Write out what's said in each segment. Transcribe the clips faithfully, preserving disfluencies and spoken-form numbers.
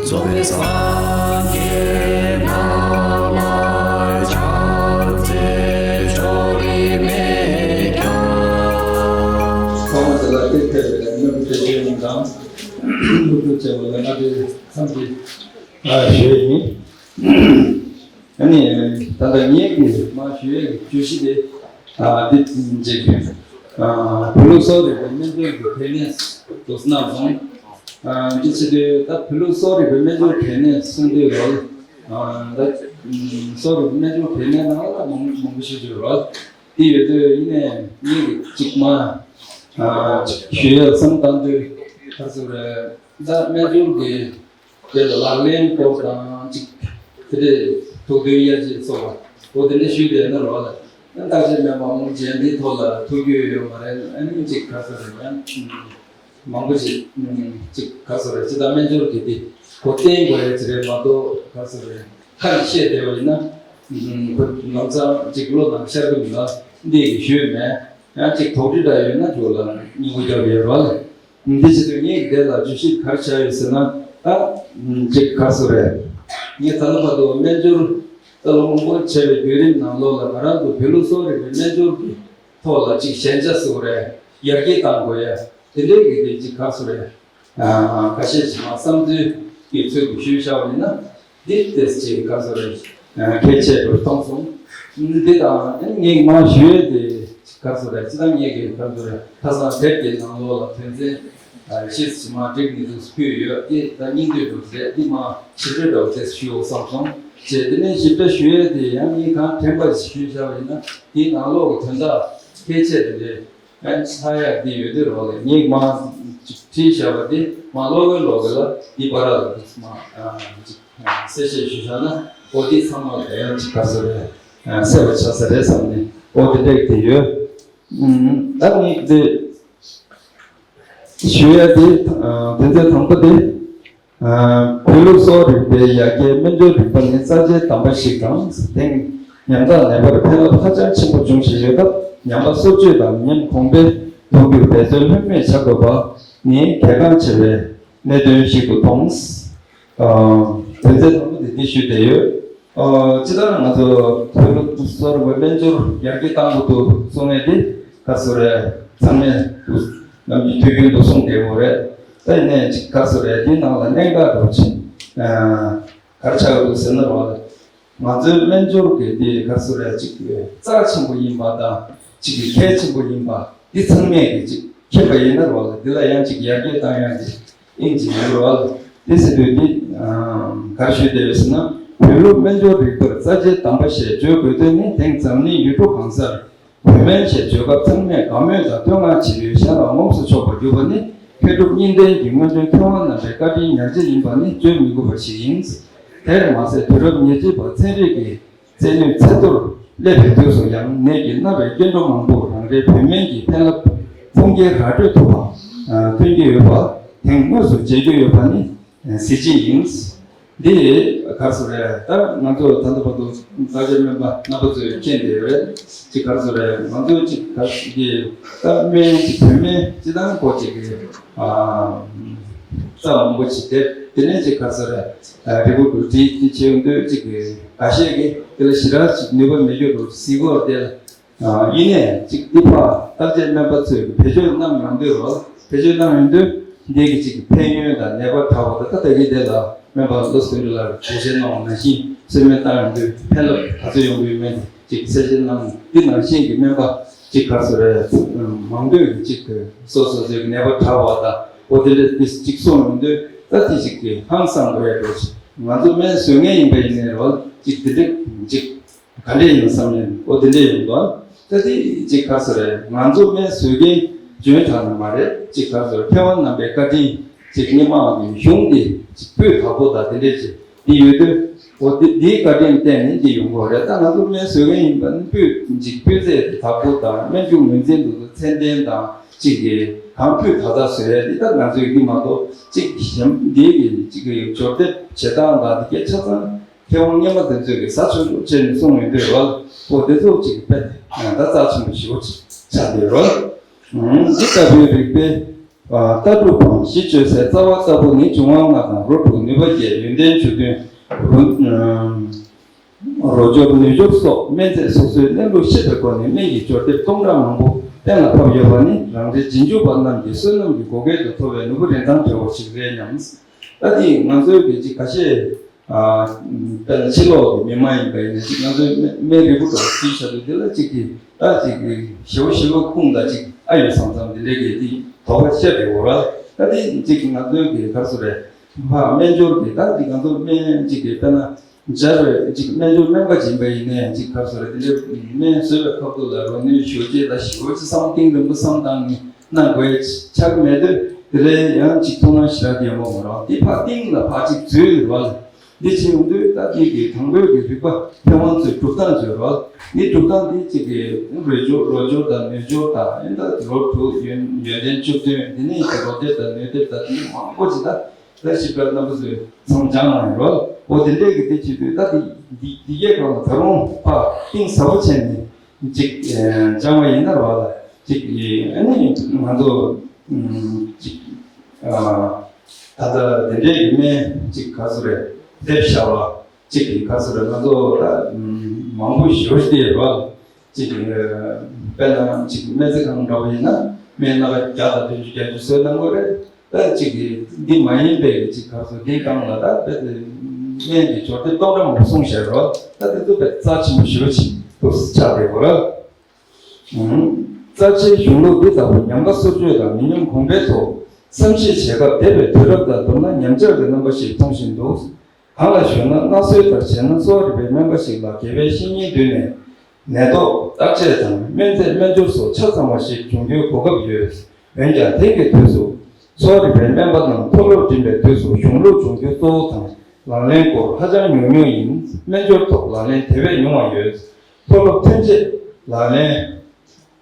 གཙོ་བོས་སངས་རྒྱས་རྣམས་ལ་ཕྱག་འཚལ་ཕྱོགས་རིས་མེད་ཀྱང་། ཐོག་མ་དེ་ལ་དེ་ཕེབས་པའི་སྨན་པ་དེ་ཚོ་ཡོངས་དང་། སློབ་ཕྲུག་བཅས་པ་ལ་བཀའ་དྲིན་འཚམས་འདྲི་ཞུ་ཡི་ཡིན། ཨ་ནི་ད་ལྟ་ངེད་ཀྱིས་མར་ཞུ་ཡས་ཀྱི་བརྗོད་གཞི་དེ། ཨ་འདི་ཅིག་ཨ་བོད་ལུགས་གསོ་རིག་པའི་སྨན་སྦྱོར་གྱི་ཕན་གནས་དུ་གནང་སོང་། ཨ་འདི་བྱེད་དུས་ད་བོད་ལུགས་གསོ་རིག་པའི་སྨན་སྦྱོར་ཕན་གནས་གསུང་དུས་རོལ། ཨ་ད་གསོ་རིག་སྨན་སྦྱོར་ཕན་གནས་ནང་ལ་མང་མང་པོ་ཞིག་ཡོད་རོལ། དེ་ཡོད་དུས་ཡིན་ནའི་ངེད་ཀྱིས་ཅིག་མ་ཨ་ཅིག་ཞུ་ཡས་བསམ་བཏང་དུས་ག་ཚོད་རེད། ད་སྨན་སྦྱོར་གྱི་དེ་ལ་ལག་ལེན་སྐོར་དང་ཅིག་དེ་འདྲའི་ཐུགས་འདུན་ཡ་གཅིག་སོགས་པ་འོ་དེ་འདྲ་ཞུས་པས་ན་རོགས་ལ་ཡང་བརྟག་དཔྱད་སྨན་པ་མང་ཆེན་འདིའི་ཐོག་ལ་ཐུགས་རྒྱུས་ཡོད་མ་རེད། ཨ་ནི་ཅིག་ག་ཚོད་རེད་ཡང་མང་པོ་ཅིག་ཅིག་ག་ཚོད་རེད། ཅི་ལྟར་སྨན་སྦྱོར་གྱི་དེ་གོ་བསྟན་དགོས་ཡ་ཅི་རེད་མ་གཏོགས་ག་ཚོད་རེད། ཁ་ནས་བཤད་བསྡད་པ་ཡིན་ན་ཁོ་ལམ་སང་ཅིག་བློ་ནང་ཤར་གི་མི་འདུག་འདི་ཡི་ཞུས་མེད། ཡང་ཅིག་དོགས་འདྲི་འདྲ་ཡོད་ན་ཁྱོད་ལ་སྙིང་པོ་རྒྱབ་ཡོད་རོགས་ལ། འདི་བྱེད་དུས་ངས་འདི་ལ་བརྗོད་གཞི་ག་རེ་བྱ་ཡོད་ཟེར་ན། ད་ཅིག་ག་ཚོད་རེད། ངས་ད་ལྟ་བར་དུ་སྨན་སྦྱོར་ད་ལོ་མང་པོ་བྱས་པའི་བརྒྱུད་རིམ་ནང་ལོགས་ལ་ང་རང་ཚོ་བོད་ལུགས་གསོ་རིག་པའི་སྨན་སྦྱོར་གྱི་ཐོག་ལ་ཅིག་ཞན་ཆ་བཟོ་རེད། ཡར་རྒྱས་གཏང་དགོས་ཡ་དེ་འདྲའི་གི་དེ་ཅིག་ག་ཚོད་རེད། ཁ་ཤས་ཤིག་མ་བསམ་ཚུལ་གྱི་ཚུལ་དུ་ཞུས་བཞག་པ་ཡིན་ན། འདི་ཏེས་ཅིག་ག་ཚོད་རེད། ཁྱད་ཆེ་རུ་གཏོང་སོང་། འདི་དང་ངས་མ་ཞུས་དེ་ག་ཚོད་རེད། ཅི་ལྟར་ངས་ཀྱི་ག་ཚོད་རེད། ཁ་སང་དེབ་ཀྱི་ནང་ལོགས་ལ་དོན་ཚན་ཤེས་ཚིག་མ་འགྲིག་ནི་འདུག་ཕུལ་ཡོད། དེ་ད་སྙིང་བསྡུས་འགྲོ་རེད། འདི་མ་ཞིབ་ཕྲ་འདྲ་བོ་ཏེས་ཞུའོ་བསམ་སོང་། ཅེས་དེ་ནས་ཞིབ་ཕྲ་ཞུ་ཡས་དེ་ཡང་ངས་གང་དྲན་པ་ཞིག་ཞུས་བཞག་པ་ཡིན་ན། དེའི་ནང་ལོགས་ཀྱི་དོན་དག་ཁྱད་ཆེ་དེ་རེད། ཨ་ནི་ཆགས་ཡག་འདི་ཡོད་དུས་རོགས་ལ་ངས་མ་ཅིག་བྲིས་བཞག་པ་འདི་མ་ཀློག་གིན་ཀློག་གིན་ལ་འདི་བར་ལ་འདུག་མ་ཅིག་གསལ་བཤད་ཞུ་བཞག་ན། འོ་འདི་ཚང་མ་ལ་ཡང་ཅིག་ག་ཚོད་རེད། གསལ་པོ་ཆགས་ས་རེད་བསམ་ནས། འོ་དེ་འདྲ་དེ་ཡོད། ད་ངས་འདི་ཞུ་ཡ་འདི་དོན་ཚན་དང་པོ་འདི། བོད་ལུགས་གསོ་རིག་པའི་ཡ་གྱལ་སྨན་སྦྱོར་རིག་པ་ནི་རྩ་ཆེའི་གདམས་པ་ཞིག་དང་། དེང་ཉམ་ཐག་ནད་པར་ཕན་རླབས་ཧ་ཅང་ཆེན་པོ་འབྱུང་བཞིན་ཡོད་སྟབས། ཉམས་པ་སོར་ཆུད་དང་ཉམས་གོང་འཕེལ་གཏོང་རྒྱུར་འབད་བརྩོན་ལྷོད་མེད་བྱ་དགོས་པ་ནི་གལ་འགངས་ཆེ་བའི་གནད་དོན་ཞིག་ཏུ་མཐོང་། དོན་ཚན་དང་པོ་དེ་འདི་ཞུས་བསྡད་ཡོད། ཨོ། སྤྱིར་བཏང་ང་ཚོ་བོད་ལུགས་གསོ་རིག་པའི་སྨན་སྦྱོར་ཡར་རྒྱས་གཏང་དགོས་འདུག་གསུང་མཁན་དེ་ག་ཚོད་རེད། ཚང་མས་ནམ་རྒྱུན་དུས་རྒྱུན་དུ་གསུང་བསྡད་ཡོད་རེད། ད་ཡིན་ནའི་ཅིག་ག་ཚོད་རེད། དེའི་ནང་ལ་གནད་འགག་འདྲ་བོ་ཅིག་ག་རེ་ཆགས་ཡོད་འདུག་ཟེར་ན་རོགས། ང་ཚོའི་སྨན་སྦྱོར་གྱི་དེ་ག་ཚོད་རེད། ཅིག་རྩ་ཆེན་པོ་ཡིན་པ་དང་ཅིག་གལ་ཆེན་པོ་ཡིན་པ་འདི་ཚང་མས་ཀྱི་ཅིག་མཁྱེན་པ་ཡིན་ན་རོགས། འདི་ལ་ཡང་ཅིག་ཡར་རྒྱས་གཏང་ཡག་གི་ཨིན་ཇི་ཡིན་རོགས། དེ་ཟེར་དུས་འདི་ག་རེ་ཞུས་བསྡད་ཡོད་ཟེར་ན། བོད་ལུགས་སྨན་སྦྱོར་རིག་པར་རྩ་ཆེའི་གདམས་པ་ཞེས་བརྗོད་དགོས་དོན་ནི། དེང་འཛམ་གླིང་ཡུལ་གྲུ་གང་སར་བོད་སྨན་ཞེས་བརྗོད་སྐབས་ཚང་མས་དགའ་མོས་དང་བསྟོད་བསྔགས་བྱེད་ཡུལ་གཞན་ལ་ངོམས་སུ་ཆོག་པར་གྱུར་པ་ནི། མཁས་གྲུབ་གཉིས་ལྡན་གྱི་སྔོན་ཐོན་མཁས་དབང་རྣམ་པའི་བཀའ་དྲིན་ཉག་གཅིག་ཡིན་པ་ནི་བརྗོད་མི་དགོས་པ་ཞིག་ཡིན། དེར་མ་ཟད་དུས་རབས་ཉེར་གཅིག་པར་ཚན་རིག་གི་རྩལ་ནུས་ཚད་མཐོར་སླེབས་པའི་དུས་སུ་ཡང་ནད་ཀྱིས་མནར་བའི་སྐྱེ་འགྲོ་མང་པོར་རང་རེའི་བོད་སྨན་གྱི་ཕན་རླབས་ཕུང་བསྐྱེད་ར་སྤྲོད་ཐུབ་པ་སྟོན་གྱི་ཡོད་པ་དེང་དངོས་སུ་མཇལ་རྒྱུ་ཡོད་པ་ནི་གཟི་བརྗིད་ཡིན། འདི་ག་རེ་ཟེར་རེད། ད་ང་ཚོ་ད་ལྟ་བར་དུ་བརྟག་དཔྱད་སྨན་པ་རྣམ་པ་ཚོས་མཁྱེན་བསྡད་ཡོད་རེད། ཅིག་ག་རེ་ཟེར་རེད། ང་ཚོ་ཅིག་ག་རེ་འདི་ད་སྨན་ཅིག་བོད་སྨན་སྤྱི་བཏང་གོ་ཅིག་གི་ཨ་རྩ་མང་པོ་ཅིག་དེ་དེ་ནས་ཅིག་ག་རེ་ཟེར་རེད། རི་བོ་འབྲུག་དེ་དེ་བྱེད་ཡོང་དུས་ཅིག་གི་འགའ་ཤས་ཀྱིས་དེ་ལ་ཞེ་དྲག་ཅིག་ནུས་པ་མེད་རྒྱུ་འདུག་ཟེར་གོ། དེ་ལ་ཡིན་ནའི་ཅིག་འདི་ཕར་བརྟག་དཔྱད་སྨན་པ་ཚོས་བེད་སྤྱོད་གནང་ཡོང་དུས་རོ། བེད་སྤྱོད་གནང་ཡོང་དུས་འདི་གི་ཅིག་ཕན་ཡོན་དང་ནད་པ་དྲག་པོ་དང་ད་ལྟ་གི་དེ་ལ་སྨན་པ་བློ་བཟང་དོན་གྲུབ་ལགས་ཀྱིས་གསལ་བཤད་གནང་བ་ནང་བཞིན་གསོལ་སྨན་བཏང་ཡོང་དུས་ཕན་རླབས་ག་ཚོད་ཡོང་གི་ཡོད་མེད་ཅིག་གསལ་བཤད་གནང་། འདི་ནང་བཞིན་གྱི་སྨན་པ་ཅིག་ག་རེ་ཟེར་རེད། མང་པོས་ཅིག་སོ་སོ་སོའི་ནད་པ་དྲག་པ་དང་འོ་དེ་འདྲ་དེ་ཅིག་གསུངས་ཡོང་དུས་ད་དེ་ཅིག་གི་ཧང་སང་དགོས་ཡ་འགྲོ་ཅིག་ང་ཚོ་སྨན་བཟོ་མཁན་ཡིན་པ་ཡིན་ནའི་རོ་ཅིག་དེ་འདྲ་ཅིག་ག་འདྲས་ཡིན་བསམ་ནས་འོ་དེ་འདྲས་ཡོང་དོན། ད་དེ་ཅིག་ག་རེ་ཟེར་རེད། ང་ཚོ་སྨན་བཟོ་མཁན་འཇོན་ཐང་ནི་མ་རེད། ཅིག་ག་རེ་ཟེར་མཁས་དབང་རྣམ་པའི་བཀའ་དྲིན་ཅིག་སྔོན་མ་གི་གཞུང་འདི་ཅིག་སྤུས་དག་པོ་དང་དེ་འདྲས་ཅིག་འདི་ཡོད་དུས་འོ་དེ་འདིའི་བཀའ་དྲིན་བརྟེན་ནས་འདི་ཡོང་གི་རེད། ད་ང་ཚོ་སྨན་བཟོ་མཁན་ཡིན་པ་ནི་སྤུས་ཅིག་སྤུས་ཚད་དེ་དག་པོ་དང་སྨན་རྒྱུ་ངོས་འཛིན་དུ་ཚད་ལྡན་དང་ཅིག་གི་གང་སྤུས་དག་དག་བཟོ་ཡ་འདི་ད་ང་ཚོའི་འདི་མ་གཏོགས་ཅིག་གཞན་འདི་གི་ཅིག་གི་སྦྱོར་སྡེབ་བྱེད་སྟངས་དང་འདི་གའི་ཆ་ཚང་། མཁས་དབང་སྔོན་མ་དེ་ཚོས་ཀྱི་ཟ་ཆོག་ཆོག་བྱས་ནས་གསུངས་ཡོད་དུས་རོ། ཨོ་དེ་ཚོ་ཅིག་དཔེ་ད་རྩ་ཆེན་པོ་ཞེ་པོ་ཅིག་ཆགས་བསྡད་རོ། འདི་ལྟ་བུའི་རིག་པའི་ ལྟ་གྲུབ་བམ་གཞི་བཅོལ་སའི་རྩ་བ་ལྟ་བུ་ནི་འབྱུང་བ་ལྔ་དང་རོ་དྲུག་ནུས་པ་བརྒྱད་ཡོན་ཏན་བཅུ་བདུན་རོ་རོ་སྦྱོར་ནུས་སྦྱོར་སོགས་སྨན་རྫས་སོ་སོའི་གནས་ལུགས་ཤེས་པའི་སྒོ་ནས་སྨན་གྱི་སྦྱོར་སྡེབ་སྟོང་ཕྲག་མང་པོ་གཏན་ལ་ཕབ་ཡོད་པ་ནི་རང་རེ་རྗེས་འཇུག་པ་རྣམས་ཀྱི་བསོད་ནམས་ཀྱི་བགོ་སྐལ་དུ་ཐོབ་པའི་ནོར་བུ་རིན་ཐང་བྲལ་བ་ཞིག་རེད་སྙམ། ད་དེ་ང་ཚོའི་གི་ཅིག་ཁ་ཤས་ཨ་དཔེར་ན་ཕྱི་ལོགས་ཀྱི་མི་མང་ཡིན་པ་ཡིན་ན་ཅིག་ང་ཚོའི་སྨན་སྨན་རིལ་བུ་འདྲ་བོ་ཅིག་བྱ་དུས་དེ་ལ་ཅིག་གི་ད་ཅིག་གི་ཞེ་པོ་ཞེ་པོ་ཁུངས་དང་ཅིག་ཨ་ཡོད་བསམ་བསམ་དེ་འདྲའི་གི་དེ་དོགས་པ་བཤད་བསྡད་ཡོད་ར། ད་དེ་ཅིག་ང་ཚོའི་གི་ག་རེ་ཟེར་རེད། ཕ་སྨན་སྦྱོར་གི་ད་ཅིག་ང་ཚོ་སྨན་ཅིག་གི་དཔེར་ན་སྦྱར་བའི་ཅིག་སྨན་སྦྱོར་སྨན་པ་ཅིག་ཡིན་པ་ཡིན་ནའི་ཅིག་ག་རེ་ཟེར་རེད། དེ་འདྲའི་སྨན་བཟོས་པའི་ཁ་ཐུག་ལ་རོ་སྣོན་ཞོ་སྐྱེས་ད་ཞོ་ཅིག་བསམ་གཏིང་རིང་པོ་བསམ་བཏང་ནས་གནང་དགོས་ཆགས་ཀྱི་མེད་དུས་དེ་ལས་ཡང་ཅིག་ཐུགས་སྣང་ཞེ་དྲག་ཡོད་མ་རེད། དེ་ཕར་གཏིང་ལ་ཕར་ཅིག་འཛུལ་ཡོད་རེད། འདི་བྱེད་ཡོང་དུས་ད་འདི་གི་དང་པོའི་གི་རིག་པ་ཕན་དབང་ཚོའི་གྲུབ་སྟངས་བརྗོད་རོགས། འདི་གྲུབ་སྟངས་འདི་གཅིག་གི་རོ་སྦྱོར་རོ་སྦྱོར་དང་ནུས་སྦྱོར་དང་ཡིན་ད་རོ་དྲུག་ཡོན་ཡོན་ཏན་བཅུ་བདུན་འདི་ནས་ཀྱི་རོ་སྡེབ་དང་ནུས་སྡེབ་དང་འདི་མང་པོ་ཅིག་ད་ད་ཞིབ་ཕྲ་རྣམ་པ་ཚོས་ཚང་སྦྱང་གནང་ཡོད་རོགས། འོ་དེ་འདྲས་ཀྱི་དེ་བྱེད་དུས་ད་འདི་འདི་འདི་གའི་སྒང་ལ་ད་རུང་ཕ་གཏིང་ཟབ་པོ་བྱས་ནས་ཅིག་སྦྱང་བ་ཡིན་ན་རོགས་ལ་ཅིག་ཨ་ནི་ང་ཚོ་ཅིག་ད་ལྟ་དེ་འདྲའི་ཡུལ་མིན་ཅིག་ག་ཚོད་རེད་སྡེབ་བཞག་པ་ཅིག་གི་ག་ཚོད་རེད། ང་ཚོ་ད་མང་པོ་ཞེ་པོ་ཞིག་བལྟས་ཡོད་རེད། ཅིག་དཔེར་ན་ཅིག་སྨན་རྩིས་ཁང་འདྲ་བོ་ཡིན་ན་སྨན་སྣ་ཁ་བརྒྱ་དང་བདུན་ཅུ་བརྒྱད་ཅུ་བཟོས་གནང་དགོས་རེད། ད་ཅིག་གི་འདི་མ་ཡིན་པའི་ཅིག་ག་ཚོད་འདིའི་སྒང་ལ་ད་དཔེ་དེ་སྨན་གྱི་སྦྱོར་སྡེབ་སྟོང་ཕྲག་མང་པོ་གསུངས་བཞག་རེད། ད་དེ་ཚོ་དཔེ་རྩ་ཆེན་པོ་ཞེ་པོ་ཅིག་ཏུ་ཆགས་བསྡད་ཡོད་རེད། རྩ་ཆེའི་གཞུང་ལུགས་འདི་ལྟ་བུ་ཉམས་པ་སོར་ཆུད་དང་མི་ཉམས་གོང་འཕེལ་ཐོག་བསམ་གཞིག་བྱེད་སྐབས་འདས་པའི་དུས་རབས་དང་བསྡུར་ན་ཉམས་ཆག་གི་རྣམ་པ་ཞིག་མཐོང་བཞིན་འདུག། གང་ལ་ཞུ་ན་མནའ་གསོའི་ལྟར་བྱས་ན་གསོ་བ་རིག་པའི་སྨན་པ་ཞིག་ལ་དགེ་བའི་བཤེས་གཉེན་བསྡུས་ནས་ནད་ཐོག་བརྟག་དཔྱད་དང་སྨན་རྫས་སྨན་སྦྱོར་སོགས་ཆ་ཚང་བ་ཞིག་འབྱུང་རྒྱུའི་གོ་སྐབས་ཡོད། འོན་ཀྱང་དེང་གི་དུས་སུ་གསོ་བ་རིག་པའི་སྨན་པ་རྣམས་མཐོ་སློབ་འགྲིམ་པའི་དུས་སུ་གཞུང་ལུགས་སྦྱོང་རྒྱུ་གཙོ་བོ་དང་ལག་ལེན་སྐོར་ཧ་ཅང་ཉུང་ཉུང་ཡིན། སྨན་སྦྱོར་ཐོག་ལག་ལེན་དེ་བས་ཉུང་བ་ཡོད། མཐོ་སློབ་ཐོན་རྗེས་ལག་ལེན་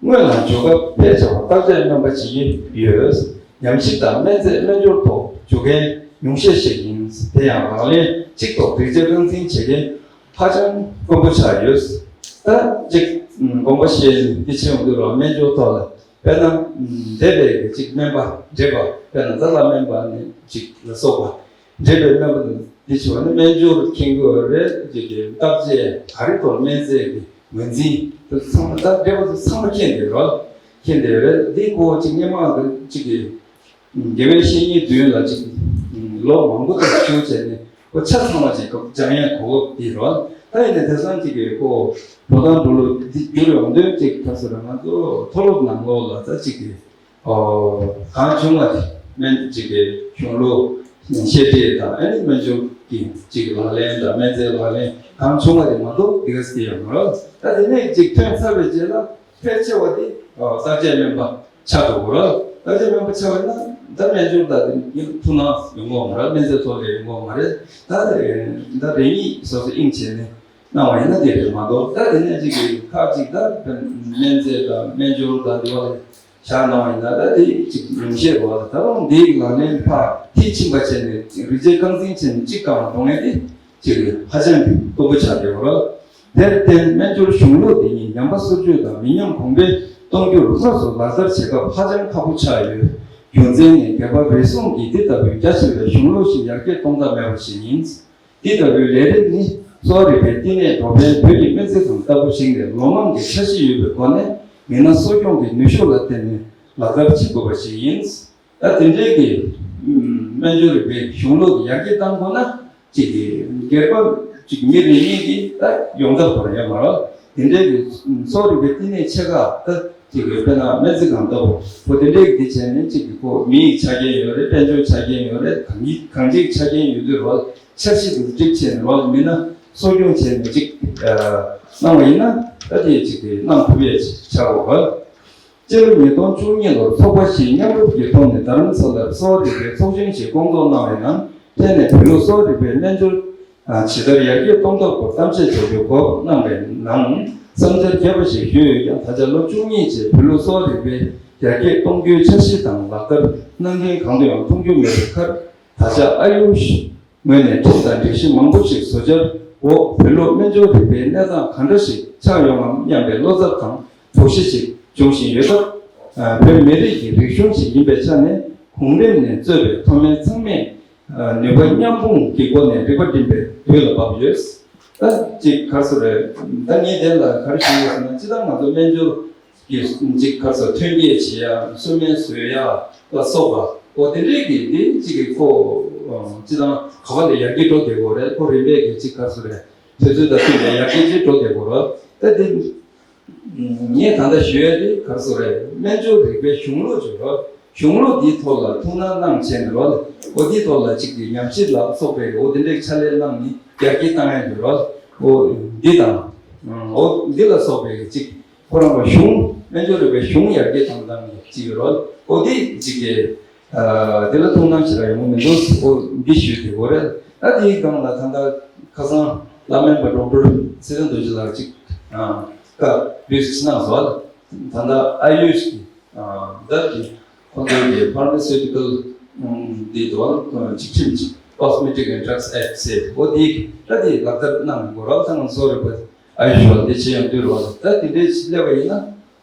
དངོས་ལ་འཇུག་སྐབས་ཕལ་ཆེ་བ་བརྟག་དཔྱད་སྨན་པ་བྱེད་ཀྱི་ཡོད། ཉམས་ཞིབ་དང་སྨན་རྫས་སྨན་སྦྱོར་ཐོག་འཇུག་མཁན་ཉུང་ཤས་ཤིག་ཡིན། དེ་ཡང་ལག་ལེན་གཅིག་ཐོག་སྒྲིག་ཆས་རྐང་འཛིན་བྱེད་མཁན་ཧ་ཅང་དཀོན་པོ་ཆགས་ཡོད། ད་གཅིག་དགོངས་པ་བཞེས་འདི་བྱེད་ཡོང་དུས་ལ་སྨན་སྦྱོར་ཐོག་ལ་དཔེར་ན་འདས་པའི་གཅིག་སྨན་པ་འདྲེས་པ་དཔེར་ན་རྩ་ལག་སྨན་པ་ནི་གཅིག་ལ་སོགས་པ། འདྲེས་པའི་སྨན་པ་དང་འདི་བྱས་པ་ནི་སྨན་སྦྱོར་མཁྱེན་དགོས་རེད། ཅིག་གི་བརྟག་དཔྱད་ག་རེ་ཐོག་སྨན་རྫས་ཀྱི་ངོས་འཛིན་དེ་ཚང་མ་ད་འདྲེས་པ་ཚོ་ཚང་མ་མཁྱེན་བསྡད་རོགས། མཁྱེན་བསྡད་རེད། འདི་ཁོ་ཅིག་སྔོན་མ་གི་ཅིག་གི་དགེ་བའི་བཤེས་གཉེན་མདུན་ལ་ཅིག་ལོ་མང་པོ་དང་བཞུགས་བྱས་ནས་ཁོ་ཆ་ཚང་བ་ཅིག་སྦྱང་ཡས་གོ་སྐབས་འདི་རོགས། ད་ཡིན་ནའི་དེང་སང་ཅིག་གི་ཁོ་འགྲོ་སྟངས་འགྲོ་ལུགས་འདི་བསྒྱུར་ཡོང་དུས་ཅིག་ཁ་སོ་ར་ང་ཚོ་མཐོ་སློབ་ནང་ལོགས་ལ་ད་ཅིག་གི་གང་བྱུང་བ་དེ་སྨན་གཅིག་གི་གཞུང་ལུགས་བཤད་ཁྲིད་དང་ཨ་ནི་སྨན་སྦྱོར་གྱི་གཅིག་གི་ལག་ལེན་དང་སྨན་རྫས་ལག་ལེན་གང་བྱུང་བ་དེ་མ་གཏོགས་དེ་ག་ཙམ་ཡང་མ་རེད། ད་དེ་ནས་གཅིག་ཐོན་ཚར་བའི་རྗེས་ལ་ཕལ་ཆེ་བ་དེ་བརྟག་དཔྱད་སྨན་པ་ཆགས་འགྲོ་གི་རེད། བརྟག་དཔྱད་སྨན་པ་ཆགས་པ་ཡིན་ན་ད་སྨན་སྦྱོར་དང་དེ་ཐུགས་སྣང་ཡོང་གི་མ་རེད། སྨན་རྫས་ཐོག་ལས་ཡོང་གི་མ་རེད། ད་ད་རེ་གཉིས་སོ་སོ་དབྱིངས་བྱས་ནས། གནང་བ་ཡིན་ན་དེ་རེད་མ་གཏོགས་ད་དེ་ནས་ཅིག་གི་ཁག་ཅིག་ད་སྨན་རྫས་དང་སྨན་སྦྱོར་དང་དེ་བ་ལ་བཞག་གནང་བ་ཡིན་ན་ད་དེ་ཅིག་ཉུང་ཤས་རེད་བ། ད་རུང་འདིའི་ལག་ལེན་ཕར་མཐིལ་ཕྱིན་པ་བྱས་ནས་རིག་བྱེད་རྐང་འཛིན་བྱས་ནས་ཅིག་གང་གཏོང་ཡས་དེ་ཅིག་ཧ་ཅང་གི་སྟོབས་པོ་ཆགས་བསྡད་པ་རེད། དེར་བརྟེན་སྨན་སྦྱོར་གཞུང་ལུགས་འདི་ཉིད་ཉམས་པ་སོར་ཆུད་དང་མི་ཉམས་གོང་འཕེལ་གཏོང་རྒྱུར་དངོས་སུ་ལག་བསྟར་བྱེད་སྐབས་ཧ་ཅང་ཁག་པོ་ཆགས་ཡོད། རྒྱུ་མཚན་ནི་སྒེར་པ་རེ་ཟུང་གིས་འདི་ལྟ་བུའི་རྒྱ་ཆེ་བའི་གཞུང་ལུགས་ཤིག་ཡར་རྒྱས་གཏོང་ཐབས་མེད་པ་ཞིག་ཡིན། འདི་ལྟ་བུའི་ལས་རིགས་ནི་གསོ་བ་རིག་པའི་བསྟི་གནས་འགྲོ་ཕན་བོད་ཀྱི་སྨན་རྩིས་ཁང་ལྟ་བུ་ཞིག་ནས་ལོ་མང་གི་འཆར་གཞི་ཡོད་པའི་སྒོ་ནས་མི་སྣ་གསོ་སྐྱོང་གི་ནུས་ཤུགས་ལ་བརྟེན་ནས་ལག་བསྟར་བྱེད་དགོས་པ་ཞིག་ཡིན། ད་དེ་འདྲའི་གི་སྨན་སྦྱོར་རིག་པའི་གཞུང་ལུགས་ཡར་རྒྱས་གཏང་དགོས་ན་ཅིག་གི་སྒེར་པ་ཅིག་མི་རེ་གཉིས་ཀྱིས་ད་ཡོང་ཐབས་དོར་ཡོད་མ་རེད། དེ་འདྲའི་གི་གསོ་བ་རིག་པའི་བསྟི་གནས་ཆེ་ཁག་ད་ཅིག་གི་དཔེར་ན་སྨན་རྩིས་ཁང་ལྟ་བུ་ཁོ་དེ་འདྲའི་གི་དེ་བྱས་ནས་ཅིག་གི་ཁོ་མི་ཡི་ཆ་རྐྱེན་ཡོད་རེད། དཔལ་འབྱོར་ཆ་རྐྱེན་ཡོད་རེད། གང་ཅིག་གང་ཅིག་ཆ་རྐྱེན་ཡོད་དུས་རོགས། འཆར་གཞི་དེ་སྒྲིག་བྱས་ནས་རོགས་མི་སྣ་གསོ་སྐྱོང་བྱས་ནས་ཅིག་གནང་བ་ཡིན་ན་ད་དེ་ཅིག་གི་གནང་ཐུབ་ཡས་ཆགས་འོ། སྤྱི་ལོ་ཉིས་སྟོང་བཅུ་གཉིས་ལོར་ཚོགས་པ་བཞིའི་མཉམ་རུབ་ཀྱི་ཐོག་ནས་རྡ་རམ་ས་ལར་གསོ་བ་རིག་པའི་ཚོགས་ཆེན་ཞིག་བསྐོང་ཚོགས་གནང་བའི་ནང་། ཐད་ནས་བོད་ལུགས་གསོ་བ་རིག་པའི་སྨན་སྦྱོར་ཇི་ལྟར་ཡར་རྒྱས་གཏོང་ཐབས་སྐོར་གཏམ་བཤད་བྱ་རྒྱུའི་སྐོར་གནང་བའི་ནང་བསམ་འཆར་རྒྱས་པ་ཞིག་ཞུས་ཡོད་ཀྱང་། ད་ཆ་ལོ་བཅུ་གཉིས་རྗེས་བོད་ལུགས་གསོ་བ་རིག་པའི་ཡར་རྒྱས་གཏོང་རྒྱུའི་འཆར་གཞི་དང་ལག་བསྟར་གནང་མཁན་གང་དུ་ཡང་མཐོང་རྒྱུ་མེད་པའི་ཁར། ད་ཆ་ཨ་ཡུ་ཤི་ངོས་ནས་ཁྲིམས་དང་སྒྲིག་གཞི་མང་པོ་ཞིག་བཟོ་འཆར་འོག་བོད་ལུགས་སྨན་སྦྱོར་རིག་པའི་གནས་སྟངས་ག་འདྲ་ཞིག་ཆགས་ཡོང་ངམ་སྙམ་པའི་བློ་འཚབ་དང་དོགས་གཞི་ཞིག་འབྱུང་བཞིན་ཡོད་སྟབས། བོད་མི་རིགས་ཀྱི་རིག་གཞུང་ཞིག་ཡིན་པའི་ཆ་ནས་ གོང་རིམ་ནས་གཙོས་པའི་མཐོ་དམན་ཚང་མས་ནུས་པ་མཉམ་སྤུངས་ཀྱི་སྒོ་ནས་རིག་པ་བསྒྲིམས་པའི་དུས་ལ་བབ་ཡོད། ད་ཅིག་ག་རེ་ཟེར་རེད། ད་ངས་དེ་ལ་ག་རེ་ཞུ་ཡོད་ཟེར་ན། སྤྱིར་བཏང་ང་ཚོ་སྨན་སྦྱོར་གྱི་ཅིག་ག་རེ་ཟེར། ཐོན་སྐྱེད་བྱེད་ཡ། སྲུབ་སྨན་བཟོ་ཡ་ལ་སོགས་པ། འོ་དེ་འདྲའི་གི་དེ་ཅིག་གི་ཁོ་སྤྱིར་བཏང་ག་བ་ལ་ཡར་རྒྱས་འགྲོ་བསྡད་ཡོད་རེད། ཁོ་རིམ་པས་གི་ཅིག་ག་རེ་ཟེར་རེད། དུས་ཚོད་དང་བསྟུན་ནས་ཡར་རྒྱས་ཅིག་འགྲོ་བསྡད་ཡོད་རེད། ད་དེ། ངས་ད་ལྟ་ཞུ་ཡ་དེ་ག་རེ་ཟེར་རེད། སྨན་སྦྱོར་རིག་པའི་གཞུང་ལུགས་ཅིག་ཡོད་རེད། གཞུང་ལུགས་འདིའི་ཐོག་ལ་ཐུགས་སྣང་གནང་བྱས་ནས་རོལ། འོ་འདིའི་ཐོག་ལ་ཅིག་གི་ཉམས་ཞིབ་ལ་སོགས་པའི་འོ་དེ་འདྲའི་ཕྱག་ལས་གནང་ནས་ཡར་རྒྱས་བཏང་ཡ་ཡོད་རོལ། འོ་འདི་དང་། འོ་འདི་ལ་སོགས་པའི་ཅིག་ཁོ་རང་གི་གཞུང་། སྨན་སྦྱོར་རིག་པའི་གཞུང་ཡར་རྒྱས་བཏང་སྟངས་ཅིག་ཡོད་རོལ། འོ་འདི་ཅིག་གི་ཨ་དེ་ལ་ཐུགས་སྣང་བྱེད་ར་ཡོང་གི་མི་འདུག་འོ་འདི་ཞུས་ཏེ་འོ་རེད། ད་དེའི་སྒང་ལ་ད་ལྟ་ཁ་སང་བླ་སྨན་པ་ཌོག་ཊར་ཚེ་བརྟན་རྡོ་རྗེ་ལགས་ཅིག་ཨ་བཀའ་འབུལ་ཞིག་གནང་སོང་། ད་ལྟ་ཨ་ཡུཤ་གི་ཨ་ད་གི་ཁོང་ཚོའི་གི་ཕར་མ་སུ་ཊི་ཀལ་འདི་དོ་ཅིག་ཁྲིམས་ཅིག Cosmetic and Drugs Act ཟེར། འོ་འདི་ད་དེ་ལག་བསྟར་གནང་དགོས་ར། ད་ང་ཚོ་རེ་བ་ཨ་ཡུཤ་བ་འདི་བྱེད་ཡོང་དུས་ར། ད་དེ་འདྲའི་ཅིག་སླེབས་པ་ཡིན་ན།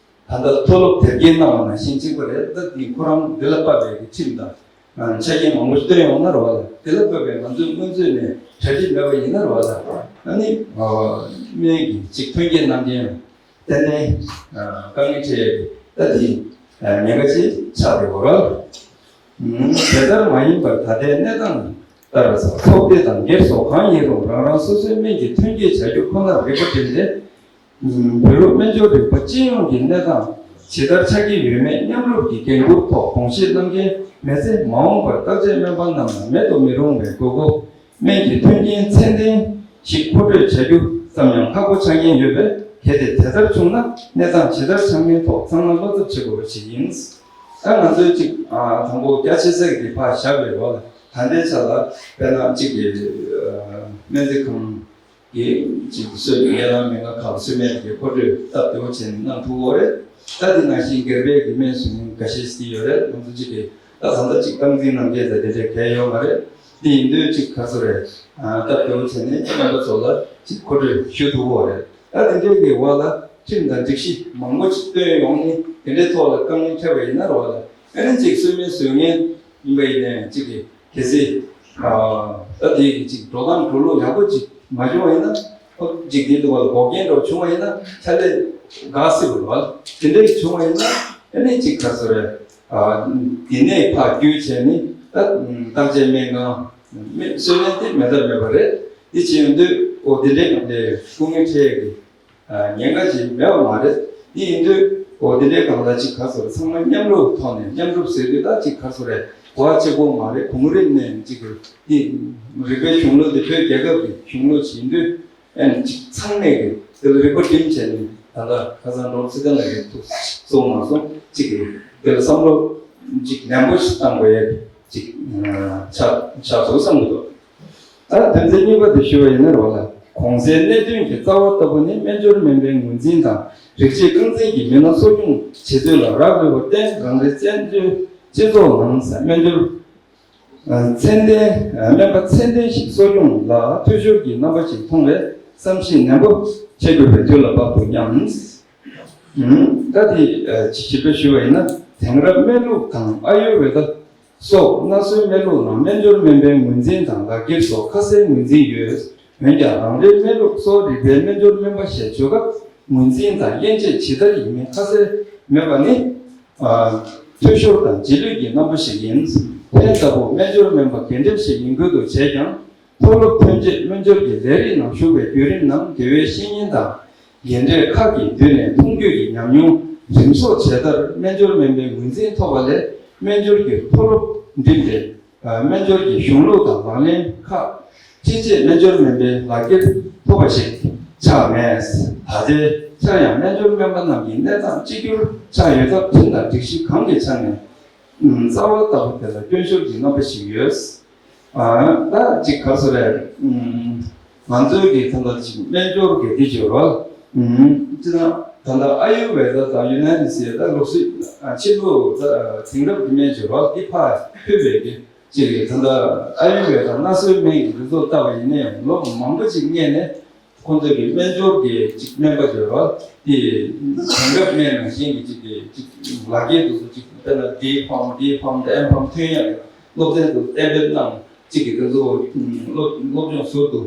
ད་ལྟ་མཐོ་སློབ་དེབ་སྐྱེལ་གནང་བ་ནང་བཞིན་གཅིག་པ་རེད། ད་འདི་ཁོ་རང་འདི་ལ་དཔག་པའི་ཁྲིམས་དང་ཆ་རྐྱེན་མང་པོ་ཞིག་བཏོན་ཡོང་ན་རེད་བ། ད་དེ་ལ་དཔག་པའི་ང་ཚོས་སྔོན་ཚོད་ནས་གྲ་སྒྲིག་མེད་པ་ཡིན་ན་རེད་བ། ད་ཨ་ནི་སྨན་གྱི་གཅིག་ཐོན་སྐྱེད་གནང་མཁན་ཏན་ཏན་དཀའ་ངལ་འཕྲད་ཡས་ད་འདི་ཉེན་ཁ་ཅིག་ཆགས་བསྡད་ཡོད་རེད། དེ་ལྟར་མ་ཡིན་པར་ད་ལྟའི་གནས་སྟངས་ལྟར་ཚོགས་སྡེ་དང་སྒེར་སོགས་གང་ཡིན་རུང་རང་རང་སོ་སོའི་སྨན་གྱི་ཐོན་སྐྱེད་བྱ་རྒྱུ་ཁོ་ནར་རིག་པ་བསྒྲིམས་ཏེ། བོད་རུ་སྨན་སྦྱོར་རིག་པ་སྤྱི་ཡོངས་ཀྱི་གནས་སྟངས་ཇི་ལྟར་ཆགས་ཀྱི་ཡོད་མེད་མཉམ་རུབ་ཀྱི་འགན་འཁུར་ཐོག་དགོངས་བཞེས་གནང་མཁན་མི་ཚེ་མ་འོངས་པར་བརྟག་དཔྱད་སྨན་པ་རྣམས་ལ་མེད་དུ་མི་རུང་བའི་དགོས་མཁོ། སྨན་གྱི་མཐུན་རྐྱེན་ཚད་ལྡན་ཞིག་མཁོ་སྤྲོད་བྱ་རྒྱུ་ཙམ་ཡང་ཁག་པོ་ཆགས་ཀྱིན་ཡོད་པས། གལ་ཏེ་དེ་ལྟར་བྱུང་ན་གནས་སྟངས་ཇི་ལྟར་ཆགས་མིན་ཐོག་ཚང་མ་བློ་འཚབ་བྱེད་དགོས་པ་ཞིག་ཡིན། ད་ང་ཚོའི་གཅིག་དང་པོ་རྒྱ་ཆེ་ས་གི་ཕར་བཞག་པའི་འོག་ལ་ད་ལྟའི་ཆ་ལ་དཔེར་ན་གཅིག་གི་སྨན་རྩིས་ཁང་གི་གཅིག་གི་སྲོལ་ངན་ལམ་མི་ང་ཁག་སྲོལ་མེད་ཀྱི་མཁོ་སྤྲོད་སྟབས་བདེ་བོ་བྱས་ནས་གནང་ཐུབ་ཡོད་རེད། ད་དེ་ནང་བཞིན་སྒེར་པའི་གི་སྨན་སུ་ཡིན་འགའ་ཤས་ཤིག་ཡོད་རེད། ང་ཚོ་གཅིག་གི་ད་ད་ལྟ་གཅིག་སྟངས་འཛིན་གནང་མཁན་ད་དེ་འདྲའི་གལ་ཡོད་མ་རེད། དེ་ཡིན་དུས་གཅིག་ག་ཚོད་རེད། སྟབས་བདེ་བོ་བྱས་ནས་རྣམ་པ་ཚོ་ལ་གཅིག་མཁོ་སྤྲོད་ཞུ་ཐུབ་ཡོད་རེད། ད་དེ་འདྲའི་གི་འོག་ལ་ཁྲིམས་དང་སྒྲིག་གཞི་མང་པོ་ཅིག་བཏོན་ཡོང་ནས་དེ་འདྲའི་ཐོག་ལ་དཀའ་ངལ་འཕྲད་པ་ཡིན་ན་རོགས་ལ་ཨ་ནི་གཅིག་སྲོལ་མེད་བཟོ་མཁན་ཡིན་པ་ཡིན་ནའི་གཅིག་གི་གལ་སྲིད་ཨ་ད་དེ་གི་གཅིག་འགྲོ་སྟངས་འགྲོ་ལུགས་ཡག་པོ་ཅིག་མ་བྱུང་བ་ཡིན་ན། ཨོ་གཅིག་དེ་འདུག་བ་ལ་འགོག་རྐྱེན་འདྲ་བོ་བྱུང་བ་ཡིན་ན་ཕྱག་ལས་འགག་སྲིད་པ་རེད་བ། དེ་འདྲ་ཞིག་བྱུང་བ་ཡིན་ན་ཨ་ནི་གཅིག་ག་ཚོད་རེད། ཨ་དེ་ནས་ཕར་བསྐྱོད་བྱས་ནས་ད་བརྟག་དཔྱད་སྨན་ཁང་སྨན་སྲོལ་ལེན་དེ་མེད་ཐབས་མེད་པ་རེད། དེ་བྱེད་ཡོང་དུས་ཨོ་དེ་འདྲའི་གང་དེ་སྐུ་ངལ་འཕྲད་ཀྱི་ཉེན་ཁ་ཅིག་མེད་པ་མ་རེད། དེ་ཡིན་དུས་འོ་དེ་འདྲའི་སྒང་ལ་གཅིག་ག་ཚོད་རེད། ཚང་མ་མཉམ་རུབ་ཐོག་ནས་མཉམ་རུབ་ཟེར་དུས་ད་གཅིག་ག་ཚོད་རེད། གོ་བ་གཅིག་པོ་མ་རེད། གོང་རིམ་ནས་གཅིག་གི་དེ་རིག་པའི་གཞུང་ལུགས་དེ་བོད་རྒྱལ་ཁབ་ཀྱི་གཞུང་ལུགས་ཤིག་ཡིན་དུས་ཨ་ནི་གཅིག་ཚང་མས་ཀྱི་དེ་ལ་རིག་པ་བསྒྲིམས་བྱས་ནས་ད་ལྟ་ཁ་སང་ཌོག་ཊར་ཚེ་བརྟན་ལགས་ཀྱིས་ཐུགས་གསོ་གནང་སོང་། གཅིག་གི་དེ་ལ་བསམ་བློ་གཅིག་ནན་པོ་ཞིག་བཏང་དགོས་ཡ་གཅིག་ཆགས་ཆགས་འདུག་བསམ་གྱི་འདུག་ད་དོན་ཚན་གཉིས་པ་དེ་ཞུ་བ་ཡིན་ན་རོགས་ལ། གོང་གསལ་གནད་དོན་གྱི་རྩ་བ་ལྟ་བུ་ནི་སྨན་སྦྱོར་སྨན་པའི་ངོས་འཛིན་དང་རིགས་གཅིག་རྐང་འཛིན་གྱི་མི་སྣ་གསོ་སྐྱོང་བྱེད་ཚུལ་ལ་རག་ལུས་པར་བརྟེན་རང་རེའི་བཙན་བྱོལ་སྤྱི་ཚོགས་ནང་སྨན་སྦྱོར་ཚད་ལྡན་སྨན་པ་ཚད་ལྡན་ཞིག་གསོ་སྐྱོང་ལ་འཐུས་ཤོར་གྱི་རྣམ་པ་ཞིག་མཐོང་བས་བསམ་གཞིག་ནན་པོ་བྱེད་དགོས་པའི་དུས་ལ་བབ་འདུག་སྙམ། ད་དེ་ཞིབ་ཕྲ་ཞུ་བ་ཡིན་ན་དེང་རབས་སྨན་ལུགས་དང་ཨ་ཡུར་ཝེ་ད། སོགས་སྔར་སྲོལ་སྨན་ལུགས་ནང་སྨན་སྦྱོར་སྨན་པའི་ངོས་འཛིན་དང་ལག་འཁྱེར་སོགས་ཁ་གསལ་ངོས་འཛིན་ཡོད། འོན་ཀྱང་རང་རེའི་སྨན་ལུགས་གཙོ་བོ་རིག་པའི་སྨན་སྦྱོར་སྨན་པ་ཞེས་བརྗོད་སྐབས་ངོས་འཛིན་དང་དབྱེ་འབྱེད་ཇི་ལྟར་ཡིན་མིན་ཁ་གསལ་མེད་པ་ནི། འཐུས་ཤོར་དང་རྗེས་ལུས་ཀྱི་རྣམ་པ་ཞིག་ཡིན། ཕན་ལྟ་བུ་སྨན་སྦྱོར་སྨན་པ་རྒན་གྲས་ཤིག་ཡིན་ཁུལ་དུ་བྱས་ཀྱང་། མཐོ་སློབ་ཐོན་རྗེས་སྨན་སྦྱོར་གྱི་ལས་རིགས་ནང་ཞུགས་པའི་བརྒྱུད་རིམ་ནང་དེ་བས་བཤེས་གཉེན་དང་། རྒན་གྲས་ཁག་གི་མདུན་ནས་མཐོང་རྒྱུ་ཡི་ཉམས་མྱོང་རིམ་གསོ་བྱས་མཐར་སྨན་སྦྱོར་སྨན་པའི་ངོས་འཛིན་ཐོབ་པ་ལས་སྨན་སྦྱོར་གྱི་མཐོ་སློབ་འགྲིམས་ཏེ། སྨན་སྦྱོར་གྱི་གཞུང་ལུགས་དང་ལག་ལེན་ཁག་ཅི་བྱེད་སྨན་སྦྱོར་སྨན་པའི་ལག་འཁྱེར་ཐོབ་པ་ཞིག་ཆགས་མེད། ད་ལྟའི་ཆར་ཡང་སྨན་སྦྱོར་སྨན་པ་རྣམས་ཀྱི་གནས་སྟངས་གཅིག་གྱུར་ཆགས་ཡོད་སྟབས་ཁྲིམས་དང་སྒྲིག་གཞི་གང་གི་ཆ་ནས་རྩ་བ་ལྟ་བུ་དེ་ལ་སྐྱོན་ཤོར་གྱི་རྣམ་པ་ཞིག་ཡོད། ད་ཅིག་ག་རེ་ཟེར་རེད། ང་ཚོའི་གི་ད་ལྟ་ཅིག་སྨན་སྦྱོར་གི་དེ་བརྗོད་རོགས། ཅི་ན་ད་ལྟ་ཨ་ཡུར་ཝེ་ད་དང་ཡུ་ན་ནི་སི་ད་ལུགས་སྲོལ་ཕྱི་ལུགས་དེང་རབས་ཀྱི་སྨན་བརྗོད་རོགས་འདི་ཕར་ཕུད་པའི་གི་ཅིག་ད་ལྟ་ཨ་ཡུར་ཝེ་ད་སྣ་ཚོའི་སྨན་གྱི་དེ་ཚོ་ལྟ་བ་ཡིན་ན་ཡང་ལོ་མང་པོ་ཅིག་སྔས་ནས། ཁོང་ཚོས་ཀྱི་སྨན་སྦྱོར་གྱི་ཅིག་སྨན་པ་བརྗོད་རོགས་དེ་དེང་རབས་སྨན་ནང་བཞིན་གྱི་ཅིག་གི་ཅིག་ལག་འཁྱེར་དུ་ཅིག་དཔེར་ན་ཌི་ཕམ་ཌི་ཕམ་དང་ཨེམ་ཕམ་ཐོན་ཡག་གི་སློབ་ཚན་དུ་གཏན་འབེབས་གནང་ཅིག་གི་དེ་ཚོ་སློབ་སློབ་སྦྱོང་ཟུར་དུ་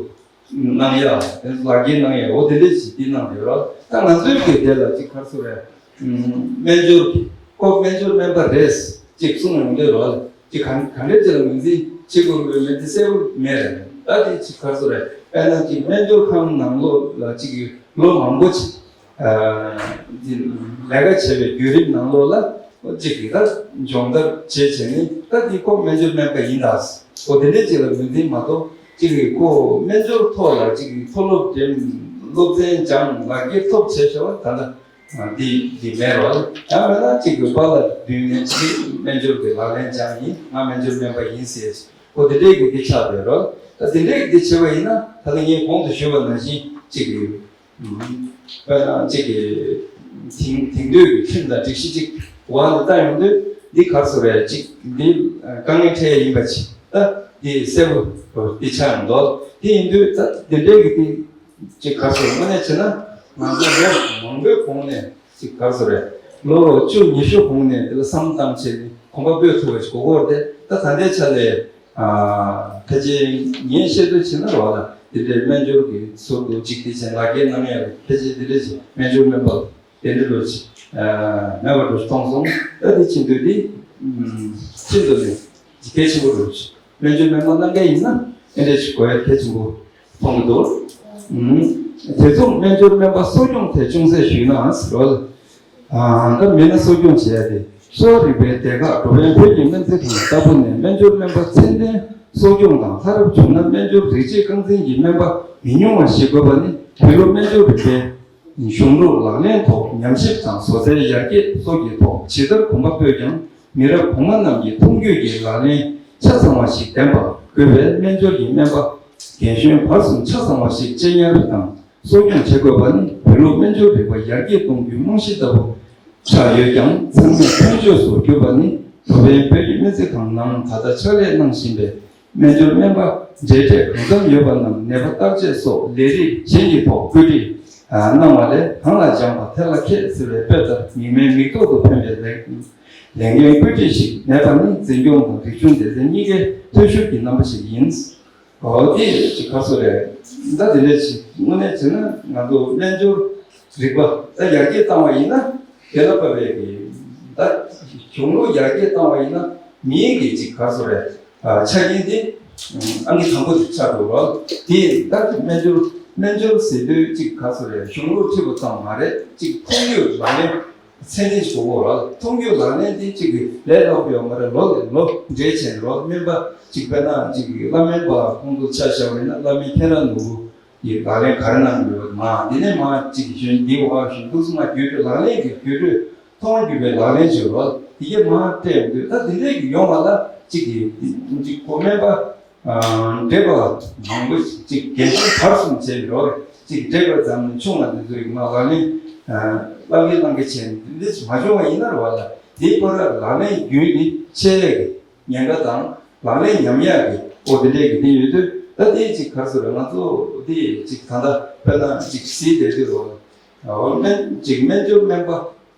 གནང་ཡག་དེ་ལག་འཁྱེར་གནང་ཡག་འོ་དེ་འདྲས་ཞིག་དེ་གནང་ཡོད་རོགས། ད་ང་ཚོའི་གི་དེ་ལ་ཅིག་ག་རེ་ཟེར་རེད། སྨན་སྦྱོར་གྱི་ཁོ་སྨན་སྦྱོར་སྨན་པ་རེད་ཅེས་གསུངས་ཡོང་དུས་རོགས་ལ་ཅིག་གང་གང་འདྲ་ཅིག་ལ་ངོས་འཛིན་བྱེད་དགོས་མེད་མེད་དེ་གསལ་པོ་མེད་རེད། ད་དེ་ཅིག་ག་རེ་ཟེར་རེད། དཔེར་ན་ཅིག་སྨན་སྦྱོར་ཁང་ནང་ལོགས་ལ་ཅིག་ལོ་མང་པོ་ཅིག་ལས་ཀ་བྱས་པའི་བརྒྱུད་རིམ་ནང་ལོགས་ལ་ཅིག་གིས་ད་སྦྱོང་བརྡར་བྱས་བྱས་ནས་ད་དེ་ཁོ་སྨན་སྦྱོར་སྨན་པ་ཡིན་ད་ཁོ་དེ་འདྲ་ཅིག་ལ་ངོས་འཛིན་མ་གཏོགས་ཅིག་གིས་ཁོ་སྨན་སྦྱོར་ཐོག་ལ་ཅིག་གིས་མཐོ་སློབ་འགྲིམ་སློབ་ཚན་སྦྱངས་ལག་འཁྱེར་ཐོབ་བྱས་བྱས་པ་ད་ལྟ། འདི་འདི་མེད་རོགས། ཡང་མེད་ན་གཅིག་གི་པཱ་ལགས་མདུན་ནས་གཅིག་སྨན་སྦྱོར་གྱི་ལག་ལེན་སྦྱངས་ཡིན། ང་སྨན་སྦྱོར་སྨན་པ་ཡིན་ཟེར་ཞིག་ཁོ་དེ་འདྲས་ཀྱི་འདི་ཆགས་བསྡད་རོགས། ད་དེ་འདྲས་ཀྱི་འདི་བྱས་པ་ཡིན་ན་ད་ལྟ་ངས་གོང་དུ་ཞུས་པ་ནང་བཞིན་གཅིག་གི་དཔེར་ན་གཅིག་གི་དེང་དེང་དུས་ཀྱི་ཁྲིམས་དང་སྒྲིག་གཞི་གཅིག་འོག་ནས་བལྟ་ཡོང་དུས་འདི་ག་རེ་ཟེར་རེད། གཅིག་འདི་དཀའ་ངལ་འཕྲད་ཡིན་པ་ཅིག་ད་འདི་གསལ་པོ་འདི་ཆགས་ཡོང་འདུག་དེ་ཡིན་དུས་ད་དེ་འདྲས་ཀྱི་འདི། ཅིག་ག་རེ་ཟེར་དངོས་གནས་བྱས་ན་ང་ཚོ་ལོ་མང་པོའི་གོང་ནས་ཅིག་ག་རེ་ཟེར་རེད། ལོ་བཅུ་ཉི་ཤུ་གོང་ནས་དེ་ལ་བསམ་བཏང་བྱས་ནས་གོམ་པ་སྤོས་ཐུབ་པ་ཞིག་དགོས་ཀྱི་ཡོད་རེད་དེ། ད་ད་ལྟའི་ཆ་ལ་ཨ་ཕལ་ཆེར་ངས་བཤད་ཚོད་བྱས་ན་རེད་བ་ལ་དེ་འདྲའི་སྨན་སྦྱོར་གྱི་ཟུར་དུ་ཅིག་དེ་བྱས་ལག་འཁྱེར་གནང་ཡག་ཕལ་ཆེར་དེ་འདྲ་ཞིག་སྨན་སྦྱོར་སྨན་པ་དེ་འདྲ་འགྲོ་ཅིག་མེད་པ་འགྲོ་ཞིག་མཐོང་སོང་། ད་དེ་ཕྱིན་དུས་དེ་ཕྱིན་དུ་ནས་གལ་ཆེན་པོ་འགྲོ་ཅིག་སྨན་སྦྱོར་སྨན་པ་གནང་མཁན་ཡིན་ན་ཨེ་འདྲ་ཞིག་དགོས་ཡ་གལ་ཆེན་པོ། མཐོང་གི་འདུག་ཨུམ། དེ་མཚུངས་སྨན་སྦྱོར་སྨན་པ་གསོ་སྐྱོང་ཐད་ཅུང་ཟད་ཞུས་ན་ཟེར་བ་ལ། ཨ་ད་མི་སྣ་གསོ་སྐྱོང་བྱེད་ཡ་དེ་གསོ་བ་རིག་པའི་སྡེ་ཁག་འགྲོ་ཕན་བོད་ཀྱི་སྨན་རྩིས་ཁང་ལྟ་བུ་ནས་སྨན་སྦྱོར་སྨན་པ་ཚད་ལྡན་གསོ་སྐྱོང་དང་། མཐའ་རབས་བྱུང་ན་སྨན་སྦྱོར་རིགས་དཔྱད་རྐང་འཛིན་གྱི་སྨན་པ་མི་ཉུང་བ་ཞིག་དགོས་པ་ནི་བོད་ལུགས་སྨན་སྦྱོར་རིག་པའི་གཞུང་ལུགས་ལག་ལེན་ཐོག་ཉམས་ཞིབ་དང་བཟོ་རྩལ་ཡར་རྒྱས་སོགས་ཀྱི་ཐོག་ཇི་ལྟར་གོམ་པ་སྤོས་ཀྱང་། མི་རབས་གོང་མ་རྣམས་ཀྱི་མཐོང་བརྒྱུད་ཀྱི་ལག་ལེན་ཆ་ཚང་བ་ཞིག་ལྡན་པ་དགོས་པས། སྨན་སྦྱོར་གྱི་སྨན་པ་རྒན་གཞོན་བར་གསུམ་ཆ་ཚང་བ་ཞིག་གཅེས་ཉར་དང་གསོ་སྐྱོང་བྱེད་དགོས་པ་ནི་བོད་ལུགས་སྨན་སྦྱོར་རིག་པ་ཡར་རྒྱས་གཏོང་རྒྱུའི་རྨང་གཞི་ལྟ་བུ་ཆགས་ཡོད་ཀྱང་། ཚང་མས་མཐོང་ཆོས་སུ་གྱུར་པ་ནི་འགྲོ་ཕན་བོད་ཀྱི་སྨན་རྩིས་ཁང་ནང་ད་ལྟ་ཕྱག་ལས་གནང་བཞིན་པའི་སྨན་སྦྱོར་སྨན་པ་འབྲེལ་འདྲིས་གང་འཚམ་ཡོད་པ་རྣམས་ནད་པ་བརྟག་དཔྱད་སོགས་ལས་རིགས་གཞན་གྱི་ཐོག་བཀོད་སྒྲིག་གནང་བ་ལས། གང་ལ་སྦྱངས་པ་དེ་ལ་མཁས་ཟེར་བའི་དཔེ་ལྟར་མིག་སྨན་མིག་ཐོག་ཏུ་ཕན་པའི་ལས་ལས་འགན་བཀོད་སྒྲིག་ཞིག་མེད་པ་ནི་འཛིན་སྐྱོང་དང་རིག་གཞུང་སྡེ་ཚན་གཉིས་ཀའི་འཐུས་ཤོར་གྱི་རྣམ་པ་ཞིག་ཡིན། འོ་དེ་ཅིག་ག་རེ་ཟེར་རེད། ད་དེ་འདྲ་ཞིག་དངོས་གནས་བྱས་ན་ང་ཚོ་སྨན་སྦྱོར་རིག་པ་ད་ཡར་རྒྱས་བཏང་བ་ཡིན་ན་དེ་ལ་བབས་པའི་གི་ད་གཞུང་ལུགས་ཡར་རྒྱས་བཏང་བ་ཡིན་ན་མིའི་གི་ཅིག་ག་རེ་ཟེར་རེད། ཨ་ཆ་རྐྱེན་དེ་ཨང་ཀི་དང་པོ་དེ་ཆགས་འགྲོ་རོགས། དེ་ད་སྨན་སྦྱོར་སྨན་སྦྱོར་ཟེར་དུས་ཅིག་ག་རེ་ཟེར་རེད། གཞུང་ལུགས་ཁྲིད་པ་ཙམ་མ་རེད། ཅིག་མཐོང་ཡོད་ལག་ལེན། ཚད་ལྡན་ཞིག་དགོས་རོགས། མཐོང་རྒྱུ་ལག་ལེན་དེ་གཅིག་གི་ལས་སླ་པོ་ཡོད་མ་རེད། ལོ་ལོ་འབྲེལ་བྱས་ནས་རོགས། སྨན་པ་གཅིག་དཔེར་ན་གཅིག་གི་བླ་སྨན་པ་ཁོང་ཚོ་ཆ་བཞག་པ་ཡིན་ན་བླ་སྨན་ཁྱེད་རང་ནུ་གུ་ཡི་ལག་ལེན་ག་རེ་གནང་ཡོད་མ་འདི་ནས་མ་གཅིག་གཞོན་འདི་བ་གཞོན་འདུག་སེ་མ་བརྒྱུད་སྤྲོད་ལག་ལེན་གྱི་བརྒྱུད་སྤྲོད་མཐོང་བརྒྱུད་པའི་ལག་ལེན་བྱེད་རོགས། དེ་གས་མ་སྤྲད་ཡོང་དུས་ད་འདི་འདྲས་ཀྱི་ཡོང་བ་ལ་གཅིག་གི་གཅིག་ཁོ་སྨན་པ། འབྲེལ་བ་མང་པོ་ཅིག་རྒན་གཞོན་བར་གསུམ་བྱས་པའི་རོགས་ཅིག་འབྲེལ་བ་ཙམ་ནས་ཆུང་བ་འདི་ཚོ་ཡིན་ན་ལག་ལེན་བླང་གི་བླང་གི་བྱས་ནས་འདི་འདྲ་ཞིག་མ་བྱུང་བ་ཡིན་ན་རེད་བ་ལ། དེའི་བར་ལ་ལག་ལེན་རྒྱུན་འདི་ཆད་ཡས་ཀྱི་ཉེན་ཁ་དང་ལག་ལེན་ཉམས་ཡག་གི་འོ་དེ་འདྲས་ཀྱི་འདི་ཡོད་དུས་ད་དེ་ཅིག་ག་རེ་ཟེར་རེད། ང་ཚོ་དེ་ཅིག་ད་ལྟ་དཔེར་ན་ཅིག་གཟིགས་བསྡད་དུས་རེད་བ་ལ། འོ་སྨན་ཅིག་སྨན་སྦྱོར་སྨན་པ་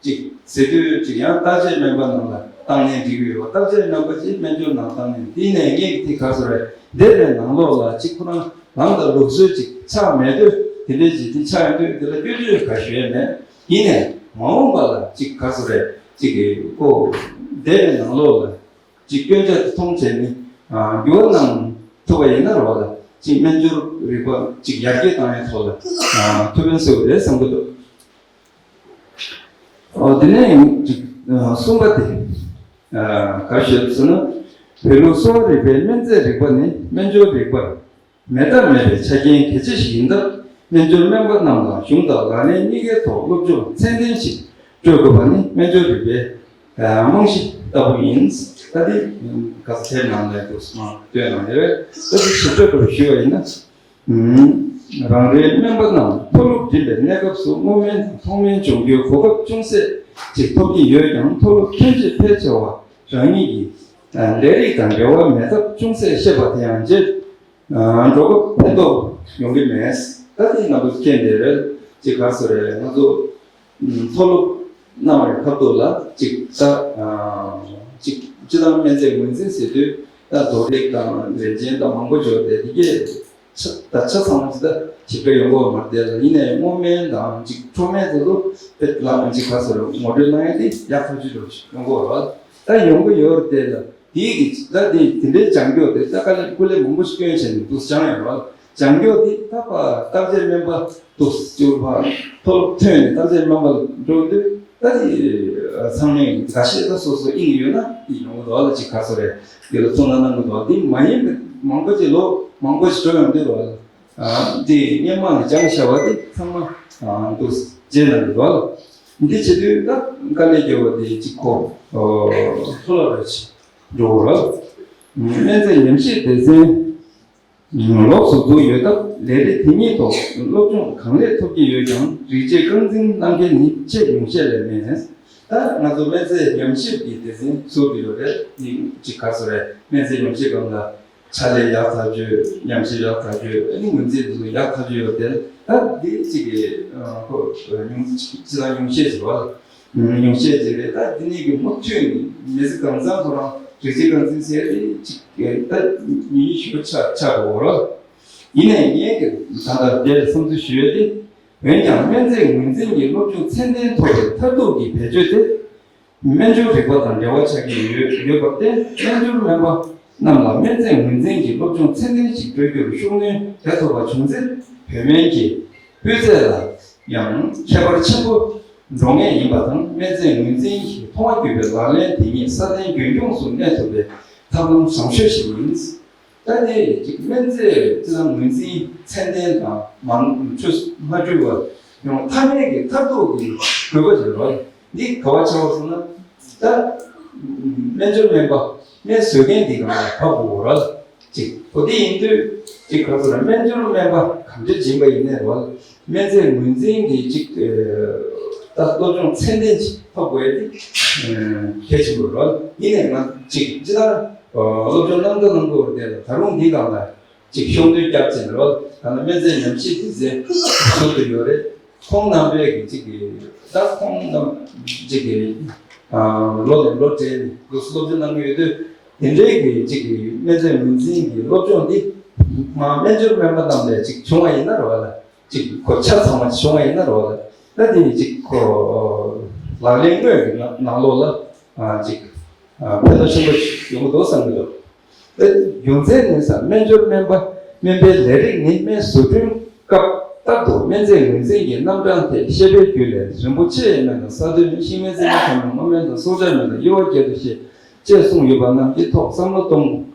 ཅིག་ཟེར་དུས་ཅིག་ཡང་བརྟག་དཔྱད་སྨན་པ་ནང་ལ་བཏང་ནས་འགྲིག་གི་ཡོད་པ། བརྟག་དཔྱད་སྨན་པ་ཅིག་སྨན་སྦྱོར་ནང་བཏང་ནས་དེ་ནས་ངས་དེ་ག་རེ་ཟེར་རེད། འདས་པའི་ནང་ལོགས་ལ་ཅིག་ཁོ་རང་ལམ་དང་ལུགས་སྲོལ་ཅིག་ཆགས་མེད་དུས་དེ་འདྲའི་ཅིག་དེ་ཆགས་ཡོང་དུས་དེ་ལ་སྐྱོན་བརྗོད་ག་ཞུ་ཡས་མེད། ཡིན་ནའི་མ་འོངས་པ་ལ་ཅིག་ག་རེ་ཟེར་རེད། ཅིག་གི་ཁོ་འདས་པའི་ནང་ལོགས་ལ། ཅིག་སྐྱོན་ཆ་དེ་མཐོང་བྱས་ནས་འགྱུར་བ་གནང་ཐུབ་པ་ཡིན་ན་རེད་བ་ལ། ཅིག་སྨན་སྦྱོར་རིག་པ་ཅིག་ཡར་རྒྱས་བཏང་ཡའི་ཐོག་ལ་ཐུགས་ཕན་གསོས་པ་རེད་བསམ་གྱི་འདུག་འོ་དེ་ནས་ཅིག་གསུམ་པ་དེ་ག་རེ་ཞུ་ཟེར་ན། བོད་ལུགས་གསོ་བ་རིག་པའི་སྨན་རྫས་རིག་པ་ནི་སྨན་སྦྱོར་རིག་པར་མེད་ཐབས་མེད་པའི་ཆ་རྐྱེན་གལ་ཆེ་ཞིག་ཡིན་སྟབས། སྨན་སྦྱོར་སྨན་པ་རྣམས་ལ་གཞུང་དང་ལག་ལེན་གཉིས་ཀའི་ཐོག་སློབ་སྦྱོང་ཚད་ལྡན་ཞིག་སྤྲོད་དགོས་པ་ནི་སྨན་སྦྱོར་རིག་པའི་རྨང་གཞི་ལྟ་བུ་ཡིན། ད་དེ་ག་ས་ཐེབས་ནང་ལས་འདུག་སྨྲ་སྟོན་གནང་ཡོད་རེད། ད་དེ་ཞིབ་ཕྲ་སྐོར་ཞུས་པ་ཡིན་ན། རང་རེའི་སྨན་པ་རྣམས་མཐོ་སློབ་འགྲིམ་པའི་གནས་སྐབས་སུ་སྔོ་སྨན་དང་ཐོག་སྨན་སྦྱོང་རྒྱུའི་གོ་སྐབས་ཅུང་ཟད་ཅིག་ཐོབ་ཀྱི་ཡོད་ཀྱང་། མཐོ་སློབ་ཐོན་རྗེས་ཕལ་ཆེ་བ་རང་ཉིད་ཀྱི་ལས་རིགས་དང་འབྲེལ་བ་མེད་སྟབས་ཅུང་ཟད་ཤེས་པ་དེ་ཡང་རྗེས་འགྲོ་སྐབས་ཕན་ཐོགས་ཡོང་གི་མེད། ད་དེ་རྣམ་པ་མཁྱེན་བསྡད་རེད། ཅིག་ག་རེ་ཟེར་རེད། ང་ཚོ་མཐོ་སློབ་གནང་བའི་ཁ་ཐུག་ལ་ཅིག་ད་ཅིག་སྤྱི་བཏང་སྨན་རྫས་ངོས་འཛིན་ཟེར་དུས་ད་རྡོ་རིགས་དང་རས་ཆེན་དང་མང་པོ་འབྱོར་ཏེ་དེ་གས་ཆ་ད་ཆ་ཚང་མ་ཅིག་ད་ཞིབ་ཕྲ་ཡོང་གི་ཡོད་མ་རེད། དེ་ལ་ཡིན་ནའི་སྔོ་སྨན་དང་ཅིག་ཁྲོག་སྨན་དེ་ཚོ་དཔེ་ལ་ཅིག་ག་རེ་ཟེར་རེད། ངོ་སྤྲོད་གནང་ཡ་དེ་ཡག་ཐག་ཆོད་ཆོད་ཅིག་ཡོང་གི་ཡོད་རེད། ད་ཡོང་གི་ཡོད་རེད། དེ་ལ། དེའི་གི་ད་དེ་དེ་འདྲའི་སྦྱང་སྐྱོར་དེ་ད་དཀའ་ལས་སྐུ་ལས་མང་པོ་ཞིག་བསྐྱོན་བྱས་ནས་འདུག་སྦྱངས་ཡོད་རེད། སྦྱང་སྐྱོར་དེ་ད་བརྟག་དཔྱད་སྨན་པ་འདུག་སྐྱོར་བ་ཐོབ་ཐོན་ནས་བརྟག་དཔྱད་སྨན་པ་འགྲོ་དུས་ད་དེ་ཚང་མས་འགའ་ཤས་ད་སོ་སོ་དབྱིངས་ཡོད་ན་དེ་ཡོང་གི་འདུག་ལ། ཅིག་ག་རེ་ཟེར་རེད། དེ་ལ་ཐུགས་སྣང་གནང་གི་འདུག་དེ་མ་ཡིན་པའི་མང་པོ་ཅིག་ལོ་མང་པོ་ཞིག་འགྲོ་ཡོང་དུས་རེད། དེ་སྔོན་མ་ནས་སྦྱངས་བཞག་པ་དེ་ཚང་མ་འདུག་རྗེས་ལ་འདུག་ལ། འདི་བྱེད་དུས་ད་དཀའ་ལས་རྒྱག་པ་དེ་གཅིག་གོ་ལྷོད་ལྷོད་རེད་ཅིག་འགྲོ་གི་རེད། སྨན་རྫས་ཉམས་ཞིབ་སྡེ་ཚན་ལོགས་སུ་བཙུགས་ཡོད་སྟབས། ལས་རིགས་དེ་ཉིད་ཐོག་སློབ་སྦྱོང་གང་ལེགས་ཐོབ་ཀྱི་ཡོད་ཀྱང་། རིགས་དཔྱད་རྐང་འཛིན་གནང་མཁན་ནི་ཆེས་ཉུང་ཤས་ལས་མེད། ད་ང་ཚོ་སྨན་རྫས་ཉམས་ཞིབ་ཀྱི་སྡེ་ཚན་བཙུགས་ཀྱི་ཡོད་རེད། ནི་གཅིག་ག་རེ་ཟེར་རེད། སྨན་རྫས་ཉམས་ཞིབ་སྒང་ལ། ཕྱག་ལས་ཡག་ཐག་ཆོད། ཉམས་ཞིབ་ཡག་ཐག་ཆོད། ཨ་ནི་ངོས་འཛིན་དེ་ཚོ་ཡག་ཐག་ཆོད་ཡོད་དེ། ད་འདི་གཅིག་གི་ཁོ་ཉུང་ཅི་ལ་ཉུང་ཤས་ཟེར་བ་ལ། ཉུང་ཤས་ཅིག་རེད། ད་འདི་ནས་གི་མུ་མཐུད་ནས་མི་ཚེ་གང་ཚང་ཁོ་རང་རིགས་གཅིག་རྐང་འཛིན་ཟེར་ཏེ་གཅིག་ད་ཉུང་ཉུང་ཞིག་ཆགས་ཆགས་འགྲོ་བ་རེད། ཡིན་ནའི་ངས་གི་ད་ལྟ་དེར་བསམ་ཚུལ་ཞུ་ཡོད་དེ། འོན་ཀྱང་སྨན་རྫས་ངོས་འཛིན་གྱི་སློབ་སྦྱོང་ཚད་ལྡན་ཐོབ་པའི་མཐར་ཐུག་གི་བེད་སྤྱོད་དེ། སྨན་སྦྱོར་རིག་པ་དང་འབྲེལ་བ་ཆགས་ཀྱི་ཡོད་ཡོད་པར་བརྟེན། སྨན་སྦྱོར་སྨན་པ་རྣམས་ལ་སྨན་རྫས་ངོས་འཛིན་གྱི་སློབ་སྦྱོང་ཚད་ལྡན་ཞིག་སྤྲོད་རྒྱུར་ཤུགས་སྣོན་བྱ་ཐུབ་པ་བྱུང་ཚེ། བོད་སྨན་གྱི་སྤུས་ཚད་ལ་ཡང་ཁྱད་པར་ཆེན་པོ་འགྲོ་ངེས་ཡིན་པ་དང་། སྨན་རྫས་ངོས་འཛིན་གྱི་མཐོང་བ་བརྒྱུད་པའི་ལག་ལེན་དེ་ཉིད་སྲ་བརྟན་རྒྱུན་འཁྱོངས་སུ་གནས་ཐུབ་པའི་ཐབས་ལམ་བཟང་ཤོས་ཤིག་ཡིན། ད་ནི་ཅིག་སྨན་རྫས་ཅི་ལ་ངོས་འཛིན་ཚད་ལྡན་དང་མང་ཆུ་མ་འཁྲུལ་བར་ཡོང་ཐབས་མེད་ཀྱི་མཐར་ཐུག་གི་དགོས་པ་ཞིག་རེད། འདི་ག་བ་ཆགས་པ་སོང་ན། ད་སྨན་སྦྱོར་སྨན་པ་སྨན་བཟོ་མཁན་འདི་གང་ལ་བབ་དགོས་རེད། ཅིག་གོ་དེ་ཡིན་དུས་ཅིག་ག་ཚོད་ལ་སྨན་སྦྱོར་སྨན་པ་གང་འདྲ་སྦྱིན་པ་ཡིན་ནའི་རེད། སྨན་རྫས་ངོས་འཛིན་གྱི་ཅིག་ད་སློབ་སྦྱོང་ཚད་ལྡན་ཅིག་ཐོབ་དགོས་ཡ་དེ་གལ་ཆེན་པོ་རེད། ཡིན་ནའི་ང་ཅིག་ཅི་ལྟར་སློབ་སྦྱོང་གནང་དང་གནང་དགོས་རེད། དེ་ལ་ད་རུང་འདི་གང་ལ། ཅིག་ཤུགས་སྣོན་རྒྱབ་ཅིང་རོལ། ད་ནི་སྨན་རྫས་ཉམས་ཞིབ་སྡེ་ཚན་ཟུར་དུ་ཡོད་རེད། ཁོང་རྣམ་པས་ཀྱི་ཅིག་གི་ད་ཁོང་རྣམས་ཅིག་གི་ལོ་ནས་ལོ་བགྲེས་ནས་ལུགས་སློབ་སྦྱོང་གནང་གི་ཡོད་དུས། དེ་འདྲའི་གི་ཅིག་གི་སྨན་རྫས་ངོས་འཛིན་གྱི་སློབ་སྦྱོང་འདི་མ་སྨན་སྦྱོར་སྨན་པ་རྣམས་ལས་ཅིག་བྱུང་བ་ཡིན་ན་རོལ་ལ། ཅིག་ཁོ་ཆ་ཚང་བ་བྱུང་བ་ཡིན་ན་རོལ་ལ། ད་དེ་ཅིག་ཁོ་ལག་ལེན་དངོས་ཀྱི་ནང་ལོགས་ལ་ཅིག་ཕན་ཐོགས་ཆེན་པོ་ཡོང་གི་འདུག་བསམ་གྱི་འདུག་རྒྱུ་མཚན་ནི་ས་སྨན་སྦྱོར་སྨན་པ་སྨན་པའི་ལས་རིགས་ནི་སྨན་བཟོ་སྐྲུན་སྐབས་ལྟར་དུ་སྨན་རྫས་ངོས་འཛིན་གྱི་རྣམ་གྲངས་ཐད་བཤད་པའི་རྒྱུད་ལས། རིན་པོ་ཆེའི་སྨན་དང་ས་རྡུལ་སྨན། ཤིང་སྨན་རྩི་སྨན་ཐ་མལ། སྔོ་སྨན་དང་སྲོག་ཆགས་སྨན་དང་དབྱེ་བ་བརྒྱད་དུ་བཤད་ཅེས་གསུངས་ཡོད་པ་རྣམས་ཀྱི་ཐོག་བསམ་བློ་གཏོང་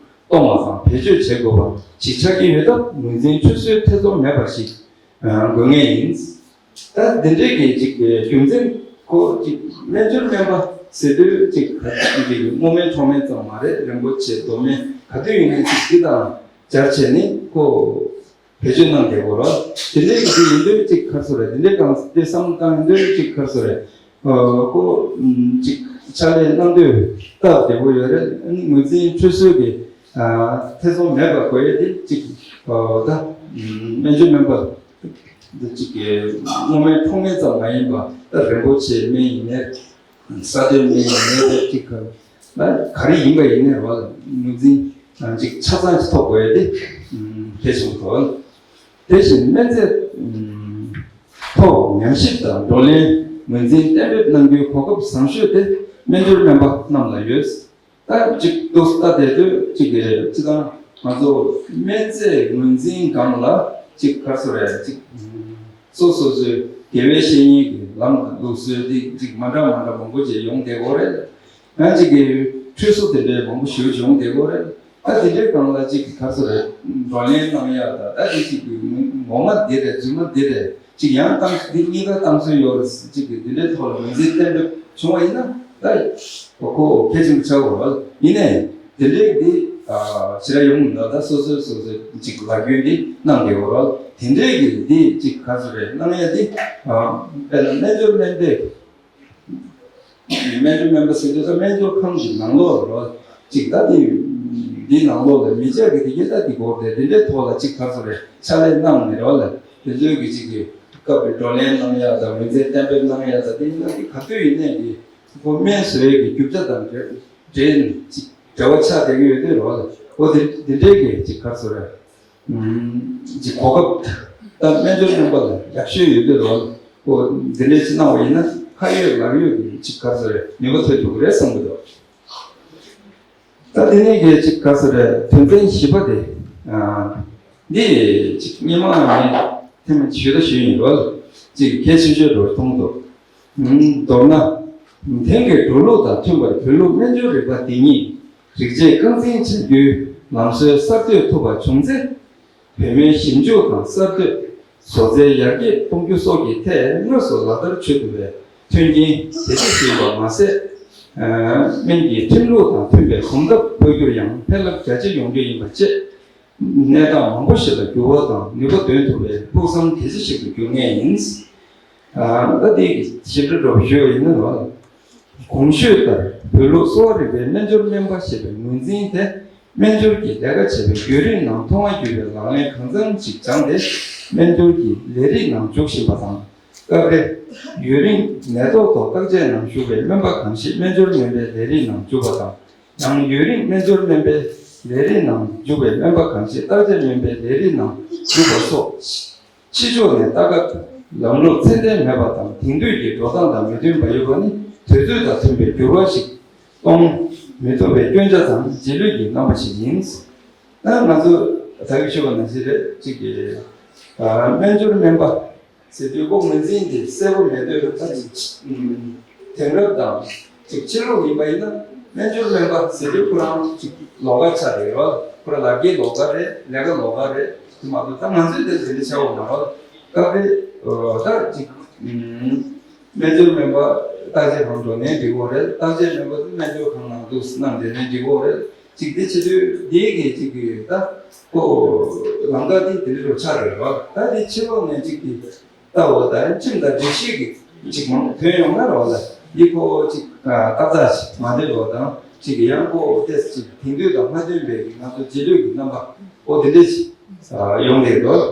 གཏོང་བ་དང་བེད་སྤྱོད་བྱེད་དགོས་པ་ཞིག་ཆགས་ཀྱི་ཡོད་སྟབས། ངོས་འཛིན་ཁྲུས་གསོལ་ཐེ་ཚོམ་མེད་པ་ཞིག་དགོས་ངེས་ཡིན། ད་འདི་འདྲའི་གི་ཅིག་རྒྱུ་མཚན་ཁོ་ཅིག་སྨན་སྦྱོར་སྨན་པ་ཟེར་དུས་ཅིག་ཅིག་སྔོ་སྨན་ཁྲོག་སྨན་ཙམ་མ་རེད། རིན་པོ་ཆེ་རྡོ་སྨན་ག་དུས་ཡིན་ནའི་ཅིག་འདི་དང་སྦྱར་བྱས་ནས་ཁོ་བེད་སྤྱོད་གནང་བསྡད་དགོས་རེད། དེ་འདྲའི་གི་དུས་ཡིན་དུས་ཅིག་ག་རེ་ཟེར་རེད། དེ་འདྲའི་གང་དེ་བསམ་བློ་བཏང་ཡིན་དུས་ཅིག་ག་རེ་ཟེར་རེད། ཁོ་ཅིག་ཕྱག་ལས་གནང་དུས་སྟབས་བདེ་པོ་ཡོད་རེད། ངོས་འཛིན་ཁྲུས་གསོལ་གྱི་ཐེ་ཚོམ་མེད་པ་དགོས་ཡས་དེ་ཅིག་ད་སྨན་སྦྱོར་སྨན་པ། འདི་གཅིག་གི་སྔོ་སྨན་ཁྲོག་སྨན་ཙམ་མ་ཡིན་པ། ད་རིན་པོ་ཆེའི་སྨན་ཡིན་ནའི། ས་རྡུལ་སྨན་ཡིན་ནའི། ད་གཅིག་ག་ད་ག་རེ་ཡིན་པ་ཡིན་ནའི་རོ། ངོས་འཛིན་ཅིག་ཆ་ཚང་ཞིག་ཐོབ་དགོས་ཡ་དེ་གལ་ཆེན་པོ་རེད། དེ་བཞིན་སྨན་རྫས་ཐོག་ཉམས་ཞིབ་དང་བགྲོ་གླེང་ངོས་འཛིན་གཏན་འབེབས་གནང་རྒྱུའི་གོ་སྐབས་བཟང་ཤོས་དེ་སྨན་སྦྱོར་སྨན་པ་རྣམས་ལ་ཡོད། ད་ཅིག་ཏུ་ལྟ་བསྡད་དུས་ཅིག་གི་སྤྱི་བཏང་ང་ཚོ་སྨན་རྫས་ངོས་འཛིན་སྒང་ལ་ཅིག་ག་རེ་ཟེར་རེད། ཅིག་སོ་སོ་སོའི་དགེ་བའི་བཤེས་གཉེན་གྱི་ལམ་དང་ལུགས་སྲོལ་འདི་ཅིག་མ་འདྲ་མ་འདྲ་མང་པོ་ཅིག་ཡོང་བསྡད་ཀྱི་ཡོད་རེད། ཡང་ཅིག་གི་ཁྲུས་གསོལ་དེ་འདྲའི་མང་པོ་ཞེ་པོ་ཅིག་ཡོང་བསྡད་ཀྱི་ཡོད་རེད། ད་དེ་འདྲའི་སྒང་ལ་ཅིག་གི་ག་རེ་ཟེར་རེད། བགྲོ་གླེང་གནང་ཡ་ད་ད་དེ་ཅིག་གི་ངོ་མ་འདི་རེད། རྫུན་མ་འདི་རེད། ཅིག་ཡང་གཏམ་འདི་གཉིས་ཀ་གཏམ་སྲོལ་ཡོད་རེད། ཅིག་གི་འདི་འདྲའི་ཐོག་ལ་ངོས་འཛིན་གཏན་འབེབས་བྱུང་བ་ཡིན་ན་ད་ཁོ་ཁོ་གལ་ཆེན་པོ་ཆགས་ཡོད་རེད། ཡིན་ནའི་འདི་འདྲའི་འདི་ཞེ་དྲག་ཡོང་མི་འདུག་ད་སོ་སོའི་སོ་སོའི་ཅིག་ལག་རྒྱུན་འདི་གནང་བསྡད་ཡོད་རེད། དེ་འདྲའི་གི་འདི་ཅིག་ག་རེ་ཟེར་རེད། གནང་ཡ་འདི་དཔེར་ན་སྨན་སྦྱོར་སྨན་པས། སྨན་སྦྱོར་སྨན་པ་ཟེར་དུས་ད་སྨན་སྦྱོར་ཁང་གི་ནང་ལོགས་རོ། ཅིག་ད་དེ་འདི་ནང་ལོགས་ལ་མི་ཆགས་ཀྱི་དེ་གའི་ད་དེ་སྐོར་དེ་དེ་འདྲའི་ཐོག་ལ་ཅིག་ག་རེ་ཟེར་རེད། ཕྱག་ལས་གནང་ནས་རོ་ལ། དེ་ཚོའི་གི་ཅིག་གི་སྐབས་ཀྱི་བགྲོ་གླེང་གནང་ཡ་དང་ངོས་འཛིན་གཏན་འབེབས་གནང་ཡ་དང་དེ་ཡིན་ན་དེ་ག་དུས་ཡིན་ནའི་གི་ཁོ་སྨན་བཟོ་ཡས་ཀྱི་རྒྱུ་ཆ་དང་འབྲེལ་འབྲེལ་ཅིག་འབྲེལ་བ་ཆགས་བསྡད་ཀྱི་ཡོད་དུས་རེད་བ་ལ། འོ་དེ་དེ་འདྲའི་གི་ཅིག་ག་རེ་ཟེར་རེད། ཅིག་གོ་སྐབས་ད་སྨན་སྦྱོར་སྨན་པ་ལ་ཡག་ཤོས་ཡོད་དུས་རེད་བ་ལ། འོ་དེ་འདྲའི་ཅིག་གནང་བ་ཡིན་ན་ཁ་ཡོད་ལག་ཡོད་ཀྱི་ཅིག་ག་རེ་ཟེར་རེད། ནུས་པ་ཐོན་ཐུབ་ཀྱི་རེད་བསམ་གྱི་འདུག་ད་དེ་ནས་གི་ཅིག་ག་རེ་ཟེར་རེད། དོན་ཚན་བཞི་པ་དེ། ཨ། འདི་ཅིག་སྔོན་མ་ངས་ཐེངས་མ་ཞུ་ད་ཞུས་ཡིན་རོ། ཅིག་གལ་ཆེ་ཤོས་འགྲོ་མཐོང་འདུག་མདོར་ན། དེང་གི་འགྲོ་ལུགས་དང་མཐུན་པར་བོད་ལུགས་སྨན་སྦྱོར་རིག་པ་འདི་ཉིད་རིག་བྱེད་རྐང་འཛིན་བྱ་རྒྱུའི་ལམ་སྲོལ་གསར་གཏོད་ཐུབ་པ་བྱུང་ཚེ། བོད་སྨན་ཞིབ་འཇུག་དང་གསར་གཏོད། བཟོ་རྩལ་ཡར་རྒྱས་གཏོང་རྒྱུ་སོགས་ཀྱི་ཐད་དངོས་སུ་ལག་བསྟར་བྱེད་ཐུབ་པའི་མཐུན་རྐྱེན་གལ་ཆེ་ཞིག་ཡིན་པ་མ་ཟད། སྨན་གྱི་ཁྲིམས་ལུགས་དང་མཐུན་པའི་གོམ་སྟབས་སྤོ་རྒྱུར་ཡང་ཕན་རླབས་རྒྱ་ཆེ་ཡོང་རྒྱུ་ཡིན་པ་བཅས། གནས་སྟངས་མང་པོ་ཞིག་ལ་འགྱུར་བ་དང་ནུས་པ་འདོན་ཐུབ་པའི་ཕུགས་བསམ་གལ་ཆེ་ཞིག་ཏུ་འགྱུར་ངེས་ཡིན། ད་ལྟའི་ཞིབ་ཕྲ་སྒྲོག་ཞུ་བ་ཡིན་ན་རོ། གོང་ཞུས་ལྟར་བོད་ལུགས་གསོ་བ་རིག་པའི་སྨན་སྦྱོར་སྨན་པ་ཞེས་པའི་ངོས་འཛིན་དེ་སྨན་སྦྱོར་གྱི་ལས་ཀ་བྱེད་པའི་ཡུན་རིང་ནང་མཐོང་བ་བརྒྱུད་པའི་ལག་ལེན་གང་འཚམ་ཞིག་སྦྱངས་ཏེ་སྨན་སྦྱོར་གྱི་ལས་རིགས་ནང་འཇུག་བཞིན་པ་དང་། སྐབས་རེ་ཡུན་རིང་ནད་ཐོག་ཐོག་བརྟག་དཔྱད་ནང་ཞུགས་པའི་སྨན་པ་གང་ཞིག་སྨན་སྦྱོར་སྨན་པའི་ལས་རིགས་ནང་འཇུག་པ་དང་། ཡང་ཡུན་རིང་སྨན་སྦྱོར་སྨན་པའི་ལས་རིགས་ནང་འཇུག་པའི་སྨན་པ་གང་ཞིག་བརྟག་དཔྱད་སྨན་པའི་ལས་རིགས་ནང་འཇུག་པ་སོགས། ཕྱི་ཕྱོགས་ནས་ལྟ་སྐབས་ལམ་ལུགས་ཚད་ལྡན་མེད་པ་དང་དེང་དུས་ཀྱི་འགྲོ་སྟངས་དང་མི་མཐུན་པ་ཡོད་པ་ནི་དུས་ཚོད་དང་མཐུན་པའི་འགྱུར་བ་ཞིག་གཏོང་མི་ཐུབ་པའི་སྐྱོན་ཆ་དང་རྗེས་ལུས་ཀྱི་རྣམ་པ་ཞིག་ཡིན། ད་ང་ཚོ་ད་གིན་ཞུས་པ་ནང་བཞིན་རེད། གཅིག་གི་སྨན་སྦྱོར་སྨན་པ་ཟེར་དུས་ཁོ་ངོས་འཛིན་དེ་གསལ་པོ་མེད་དུས་ད་ཅིག་དེང་རབས་དང་ཅིག་ཕྱི་ལོགས་ཡིན་པ་ཡིན་ན་སྨན་སྦྱོར་སྨན་པ་ཟེར་དུས་ཁོ་རང་ཅིག་ལོགས་ཀ་ཆགས་རེད་བ། ཁོ་རང་ལག་འཁྱེར་ལོགས་ཀ་རེད། ལས་ཀ་ལོགས་ཀ་རེད། དེ་མ་གཏོགས་ད་ང་ཚོས་དེ་དེ་འདྲ་བྱ་འོང་ན་རོ། སྐབས་རེ་ད་ཅིག་སྨན་སྦྱོར་སྨན་པ་བརྟག་དཔྱད་ཁང་འགྲོ་ནའི་འགྲིག་གོ་རེད། བརྟག་དཔྱད་སྨན་པ་དེ་སྨན་སྦྱོར་ཁང་ནང་དུ་གནང་བསྡད་ནའི་འགྲིག་གོ་རེད། ཅིག་དེ་བྱེད་དུས་དེའི་གི་ཅིག་གི་ད་ཁོ་ལམ་ཁ་དེ་དེ་འདྲ་ཆགས་རེད་བ། ད་དེ་ཕྱི་ལོགས་ནས་ཅིག་གི་ལྟ་བ་དང་ཁྲིམས་དང་སྒྲིག་གཞི་གི་ཅིག་མང་ཐོན་ཡོང་ན་རེད་བ་ལ། འདི་ཁོ་ཅིག་ཏག་ཏག་ཅིག་མ་བདེ་བ་དང་ཅིག་ཡང་ཁོ་ཏེས་ཅིག་དེང་དུས་དང་མ་མཐུན་པའི་ང་ཚོ་རྗེས་ལུས་ཀྱི་རྣམ་པ་ཨོ་དེ་འདྲ་ཅིག་ཡོང་གི་འདུག་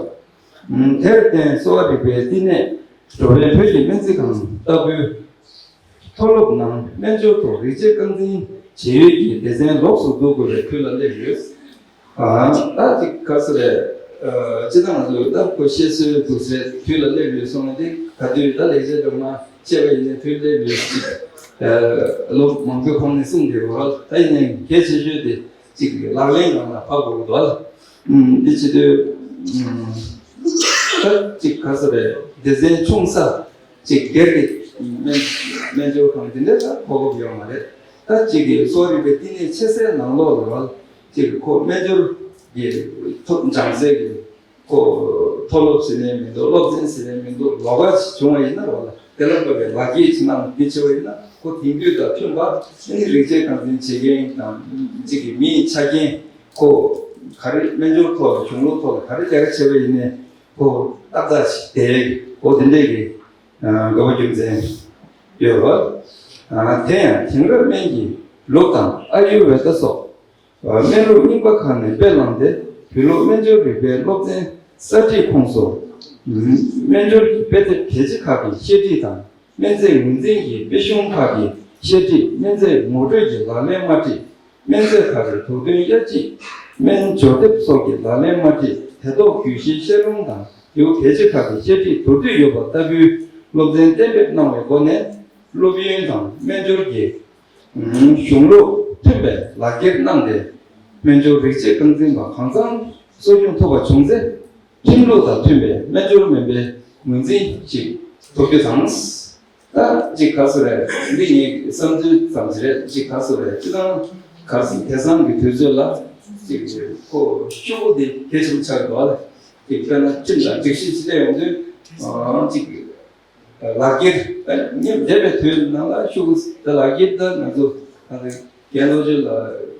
དེར་བརྟེན་གསོ་བ་རིག་པའི་བསྟི་གནས་འགྲོ་བའི་བོད་ཀྱི་སྨན་རྩིས་ཁང་ལྟ་བུའི་མཐོ་སློབ་ནང་སྨན་སྦྱོར་ཐོག་རིག་བྱེད་རྐང་འཛིན་བྱེད་ཡུལ་གྱི་སྡེ་ཚན་ལོགས་སུ་འཛུགས་དགོས་པའི་དུས་ལ་སླེབས་ཡོད། ཨ་ད་ཅིག་ག་ཟེར་རེད། ཨ་སྤྱིར་བཏང་ང་ཚོ་ད་ཁོ་བཤད་སྲོལ་འདུག་ཟེར་དུས་ལ་སླེབས་ཡོད་སོང་ན་དེ་ག་དུས་ད་ལེགས་བཤད་སྒྲོན་མ་བཤད་པ་ཡིན་ན་དུས་སླེབས་ཡོད་ཅིག་ཨ་ལོ་མང་པོའི་གོང་ནས་གསུངས་བསྡད་ཡོད་རེད། ད་ཡིན་ནའི་གལ་ཆེ་ཤོས་དེ་ཅིག་ལག་ལེན་ནང་ལ་ཕབ་དགོས་འདུག་ཨ། ཨུམ་འདི་བྱེད་དུས་ཨུམ་ད་ཅིག་ག་ཟེར་རེད། སྡེ་ཚན་ཆུང་ས་ཅིག་སྒེར་གྱི་སྨན་སྨན་སྦྱོར་ཁང་འདི་འདྲ་ད་གོ་སྐབས་ཡོད་མ་རེད། ད་ཅིག་གི་གསོ་རིག་པའི་བསྟི་གནས་ཆེ་སའི་ནང་ལོགས་ལ་ཅིག་གི་ཁོ་སྨན་སྦྱོར་གྱི་ཐོབ་སྦྱང་སའི་གི་ཁོ་མཐོ་སློབ་ཟེར་ནའི་མི་འདུག་སློབ་ཚན་ཟེར་ནའི་མི་འདུག་ལོགས་ཀ་ཞིག་བྱུང་བ་ཡིན་ན་རོགས་ལ་དེ་ལ་དགོས་པའི་ལག་འཁྱེར་ཅིག་གནང་འདི་བྱས་པ་ཡིན་ན་ཁོ་དེང་དུས་དང་མཐུན་པ་ཨ་ནི་རིག་བྱེད་རྐང་འཛིན་བྱེད་མཁན་དང་ཅིག་གི་མིའི་ཆ་རྐྱེན་ཁོ་ག་རེ་སྨན་སྦྱོར་ཐོག་ལ་གཞུང་ལུགས་ཐོག་ལ་ག་རེ་ལས་ཀ་བྱས་པ་ཡིན་ནའི་ཁོ་ཏག་ཏག་ཞིག་དེ་ཁོ་དེ་འདྲས་ཀྱི་དགའ་པོ་རྒྱུ་མཚན་ཡོད་རེད། དེ་ཡང་དེང་རབས་སྨན་གྱི་ལུགས་དང་ཨ་ཡུར་ཝེ་ད་སོགས། སྨན་ལུགས་རྙིང་པ་ཁག་ནས་དཔེ་བླངས་ཏེ་བོད་ལུགས་སྨན་སྦྱོར་རིག་པའི་སློབ་ཚན་གསར་བསྒྲིགས་ཁོངས་སུ། སྨན་སྦྱོར་གྱི་དཔེ་དེབ་གལ་ཆེ་ཁག་གི་བཤད་ཁྲིད་དང་སྨན་རྫས་ངོས་འཛིན་གྱི་དཔེ་གཞུང་ཁག་གི་བཤད་ཁྲིད། སྨན་རྫས་ངོ་སྤྲོད་ཀྱི་ལག་ལེན་དམར་ཁྲིད། སྨན་རྫས་ཁག་གི་དོགས་འདོན་དབྱེ་དཔྱད། སྨན་སྦྱོར་དེབ་སོགས་ཀྱི་ལག་ལེན་དམར་ཁྲིད། དེ་ཐོག་རྒྱུད་བཞིའི་བཤད་ལུང་དང་ལེའུ་གལ་ཆེ་ཁག་གི་བཤད་ཁྲིད་མདོར་བསྡུས་ཡོད་པ་ལྟ་བུའི་སློབ་ཚན་གཏན་འབེབས་གནང་བའི་སྒོ་ནས་སློབ་ཡོན་དང་སྨན་སྦྱོར་གྱི་གཞུང་ལུགས་མཐུན་པའི་ལག་འཁྱེར་གནང་སྟེ་སྨན་སྦྱོར་རིག་བྱེད་རྐང་འཛིན་པ་གང་འཚམ་གསོ་སྐྱོང་ཐུབ་པ་བྱུང་ཚེ་ཁྲིམས་ལུགས་དང་མཐུན་པའི་སྨན་སྦྱོར་སྨན་པའི་ངོས་འཛིན་ཞིག་ཐོབ་རྒྱུ་དང་། ད་ཅིག་ག་ཟེར་རེད། འདི་ངའི་བསམ་ཚུལ་ཙམ་ཞིག་རེད། ཅིག་ག་ཟེར་རེད། སྤྱིར་བཏང་ག་ཟེར་དེང་སང་གི་དུས་ཚོད་ལ་ཅིག་ཁོ་ཤོག་བུ་དེ་གལ་ཆེན་པོ་ཆགས་འདུག་ཨ། ཅིག་དཔེར་ན་ཁྲིམས་དང་སྒྲིག་གཞི་ཅིག་སླེབས་ཡོང་དུས་ཅིག་ལག་འཁྱེར་ད་ཉིན་འདས་པའི་དུས་ནང་ལ་ཤོག་བུ་ད་ལག་འཁྱེར་ད་ང་ཚོ་ད་རེད། རྒན་ལོ་ཆུ་ལགས་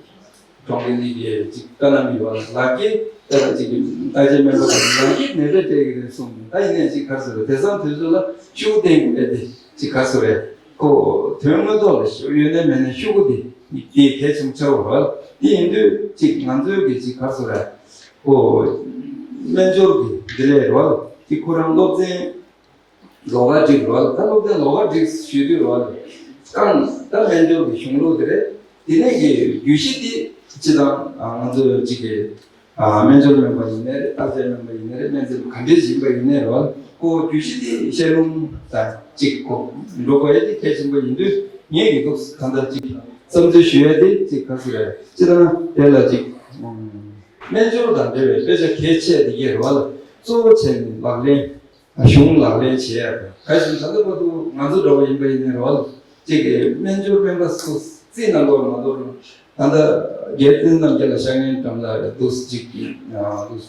གྲོང་ཁྱེར་གཉིས་ཀྱི་ཅིག་བཀའ་གནང་ཡོད་པ་ལ་ལག་འཁྱེར་ད་ཅིག་ལྟ་བྱེད་སྨན་པ་དང་ལག་འཁྱེར་ནད་པས་སྤྲད་ཀྱི་རེད་གསུངས། ད་ཡིན་ནའི་ཅིག་ག་ཟེར་རེད། དེང་སང་དུས་ཚོད་ལ་ཤོག་བུ་བསྟན་དགོས་རེད་དེ་ཅིག་ག་ཟེར་རེད། ཁོ་དོན་དངོས་ཐོག་ལ་ཤོག་ཡོད་ནའི་མེད་ནའི་ཤོག་བུ་དེ་དེ་གལ་ཆེན་པོ་ཆགས་ཡོད་རེད། དེ་ཡིན་དུས་ཅིག་ང་ཚོའི་གི་ཅིག་ག་ཟེར་རེད། ཁོ་སྨན་སྦྱོར་གྱི་འདི་ལས་རོལ་ དེ་ཁོ་རང་སློབ་ཚན་ལོགས་ཀ་སྒྲིག་རོགས། ད་སློབ་ཚན་ལོགས་ཀ་སྒྲིག་ཞུས་དུས་རོགས། རྐང་ད་སྨན་སྦྱོར་གྱི་གཞུང་ལུགས་དེ་རེད། དེ་ནས་ཀྱི་རྒྱུད་བཞི་དེ་སྤྱི་དང་ང་ཚོ་གཅིག་གི་སྨན་སྦྱོར་སྨན་པ་ཡིན་ནའི་རེད། བརྟག་དཔྱད་སྨན་པ་ཡིན་ནའི་རེད། སྨན་རྩིས་ག་འདྲས་ཡིན་པ་ཡིན་ནའི་རོགས། ཁོ་རྒྱུད་བཞི་དེ་བཤད་ལུང་དང་གཅིག་གོ་འགྲོ་དགོས་ཡ་དེ་གལ་ཆེན་པོ་ཡིན་དུས། ངས་ཀྱི་འདུག་གང་ལྟར་གཅིག་བསམ་ཚུལ་ཞུ་ཡ་དེ་གཅིག་ག་ཟེར་རེད། སྤྱི་དང་དེ་ལ་གཅིག་སྨན་སྦྱོར་དང་འབྲེལ་བའི་དཔེ་ཆ་གལ་ཆེ་དེ་གས་རོགས། གཙོ་བོ་བྱས་ནས་ལག་ལེན། གཞུང་ལག་ལེན་བྱེད་ཡ་དང་། གལ་སྲིད་ད་ལྟ་བར་དུ་ང་ཚོ་འདྲ་བ་ཡིན་པ་ཡིན་ནའི་རོགས། གཅིག་གི་སྨན་སྦྱོར་སྨན་པ་སུ་རྩིས་གནང་དགོས་མ་གཏོགས། ད་ལྟ་རྒྱལ་བསྟན་རྣམ་རྒྱལ་ལ་ཤར་ངན་འགྲམ་ལ་འདུག་གཅིག་གི་འདུག་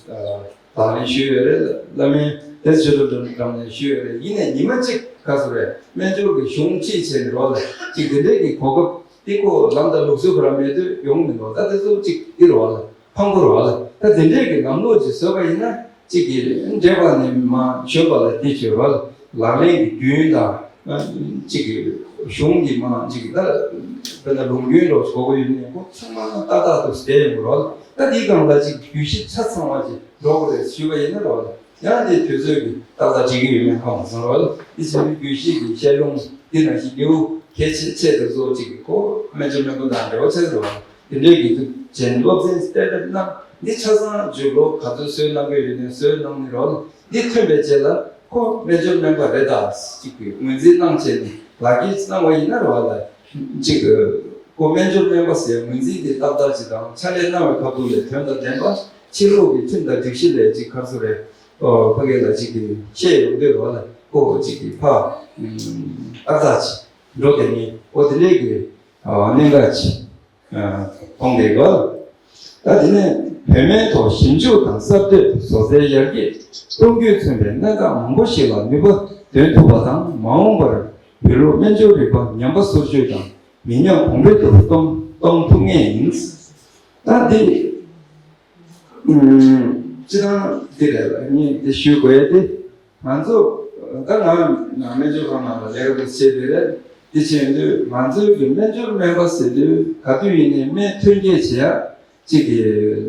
ལག་ལེན་ཞུས་ཡོད་རེད། བླ་སྨན་བདེ་ཆོས་སྒྲོན་འགྲམ་ནས་ཞུས་ཡོད་རེད། ཡིན་ནའི་ཉི་མ་གཅིག་ག་ཟེར་རེད། སྨན་སྦྱོར་གྱི་གཞུང་ཁྲིད་བྱས་ནས་རོགས། གཅིག་དེ་འདྲས་ཀྱི་གོ་སྐབས་དེ་ཁོ་ལམ་དང་ལུགས་སྲོལ་ཁོ་རང་མེད་དུས་ཡོང་མི་འདུག་ད་དེ་ཚོ་གཅིག་འདི་རོགས། ཕངས་པོ་རེད་བ་ལ། ད་དེ་འདྲས་ཀྱི་ལམ་ལུགས་ཅིག་བཟོས་པ་ཡིན་ན། གཅིག་གིས་འདྲེས་པ་ནས་མ་བྱོས་པ་ལ་དེ་བྱོས་བ་ལ། ལག་ལེན་གྱི་རྒྱུན་དང་། གཅིག་གི་གཞུང་གི་མ་གཅིག་གི་ད་དཔེར་ན་ལུང་རྒྱུན་རོགས་གོ་གོ་ཡོད་ནས་ཁོ་ཚང་མ་ཏག་ཏག་ཏུ་བསྡད་ཡོང་གི་རོགས། ད་དེའི་སྒང་ལ་གཅིག་རྒྱུད་བཞི་ཆ་ཚང་བ་ཅིག་འགྲོ་དགོས་རེད་ཞུས་པ་ཡིན་ན་རོགས། ཡང་དེ་དུས་ཚོད་ཀྱི་ཏག་ཏག་འགྲིག་གི་ཡོད་མེད་ཧ་མ་སོང་རོགས། དེ་བྱས་ནས་རྒྱུད་བཞི་གི་བཤད་ལུང་འདི་ནང་བཞིན་ལེའུ་གལ་ཆེ་ཆེ་དེ་ཚོ་གཅིག་གི་ཁོ་སྨན་སྦྱོར་སྨན་པ་དང་འབྲེལ་བ་ཆགས་རོགས། དེ་འདྲའི་གི་དུས་ཆེན་སློབ་ཚན་གཏན་འབེབས་གནང་། འདི་ཆ་ཚང་མཇུག་ལོ་ག་ཚོད་བཟོས་གནང་གི་ཡོད་ནས་བཟོས་གནང་ནི་རོགས། འདི་ཐོན་པའི་རྗེས་ལ་ཁོ་སྨན་སྦྱོར་སྨན་པ་རེད་ད་ཅིག་གི་ངོས་འཛིན་གནང་བྱས་ནས་ལག་འཁྱེར་གནང་བ་ཡིན་ན་རོགས་ལ། ཅིག་ཁོ་སྨན་སྦྱོར་སྨན་པ་ཟེར་ངོས་འཛིན་དེ་ཏག་ཏག་ཅིག་དང་ཕྱག་ལས་གནང་བའི་ཁ་ཐུག་ལས་དོན་དང་ལྡན་པ། ཕྱི་ལོགས་ཀྱི་ཁྲིམས་དང་སྒྲིག་གཞི་ལས་ཅིག་ག་རེ་ཟེར་རེད། ཕ་གི་ལ་ཅིག་གི་བཤད་ཡོང་དུས་རོགས་ལ་ཁོ་ཅིག་གི་ཕ་ཏག་ཏག་ཅིག་འགྲོ་དེ་ནི་འོ་དེ་འདྲའི་གི་གནད་འགག་ཅིག་མཐོང་གི་གོ། ད་དེ་ནས་བོད་སྨན་ཐོག་ཞིབ་འཇུག་དང་གསར་གཏོད་བཟོ་རྩལ་ཡར་རྒྱས་གཏོང་རྒྱུས་མཚོན་པའི་གནད་འགག་མང་པོ་ཞིག་ལ་ནུས་པ་འདོན་ཐུབ་པ་དང་། མ་འོངས་པར་བོད་ལུགས་སྨན་སྦྱོར་རིག་པ་ཉམས་པ་སོར་ཆུད་དང་མི་ཉམས་གོང་འཕེལ་དུ་གཏོང་གཏོང་ཐུབ་ངེས་ཡིན། ད་འདི་སྤྱི་བཏང་འདི་རེད་ལ་ངས་འདི་ཞུ་དགོས་ཡ་དེ། ང་ཚོ་ད་ང་སྨན་སྦྱོར་ཁང་ནང་ལ་ལས་ཀ་དེ་བྱེད་དེ་རེད། དེ་བྱེད་དུས་ང་ཚོའི་གི་སྨན་སྦྱོར་སྨན་པ་ཟེར་དུས་ག་དུས་ཡིན་ནའི་སྨན་ཐོན་སྐྱེད་བྱེད་ཡ་གཅིག་གི་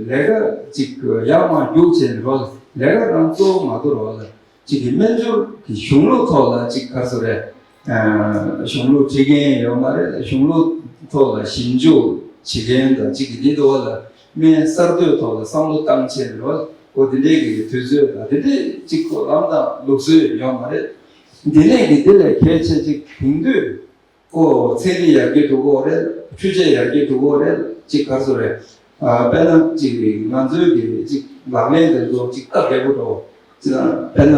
ལས་ཀ་གཅིག་ཡར་མར་རྒྱུགས་བྱས་ནས་རོགས། ལས་ཀ་རང་གཙོ་བོ་མ་གཏོགས་རོགས་ལ་གཅིག་གི་སྨན་སྦྱོར་གྱི་གཞུང་ལུགས་ཐོག་ལ་གཅིག་ག་རེ་ཟེར་རེད། གཞུང་ལུགས་ཁྲིད་མཁན་ཡོད་མ་རེད། གཞུང་ལུགས་ཐོག་ལ་ཞིབ་འཇུག་བྱེད་མཁན་དང་གཅིག་གི་འདི་ཐོག་ལ་སྨན་གསར་གཏོད་ཐོག་ལ་བསམ་བློ་བཏང་བྱས་ནས་རོགས། འོ་དེ་འདྲའི་གི་དུས་ཚོད་དང་དེ་འདྲའི་གཅིག་གོ་ལམ་དང་ལུགས་སྲོལ་ཡོད་མ་རེད། དེ་ནས་གི་དེ་ལས་གལ་ཆེ་གཅིག་དེང་དུས་ཀོ་ཚན་རིག་ཡར་རྒྱས་འགྲོ་གི་ཡོད་རེད། འཕྲུལ་ཆས་ཡར་རྒྱས་འགྲོ་གི་ཡོད་རེད། གཅིག་ག་རེ་ཟེར་རེད། དཔེར་ན་གཅིག་ང་ཚོའི་གི་གཅིག་ལག་ལེན་དེ་ཚོ་གཅིག་སྟབས་བདེ་པོ་འགྲོ། གཅིག་དཔེར་ན་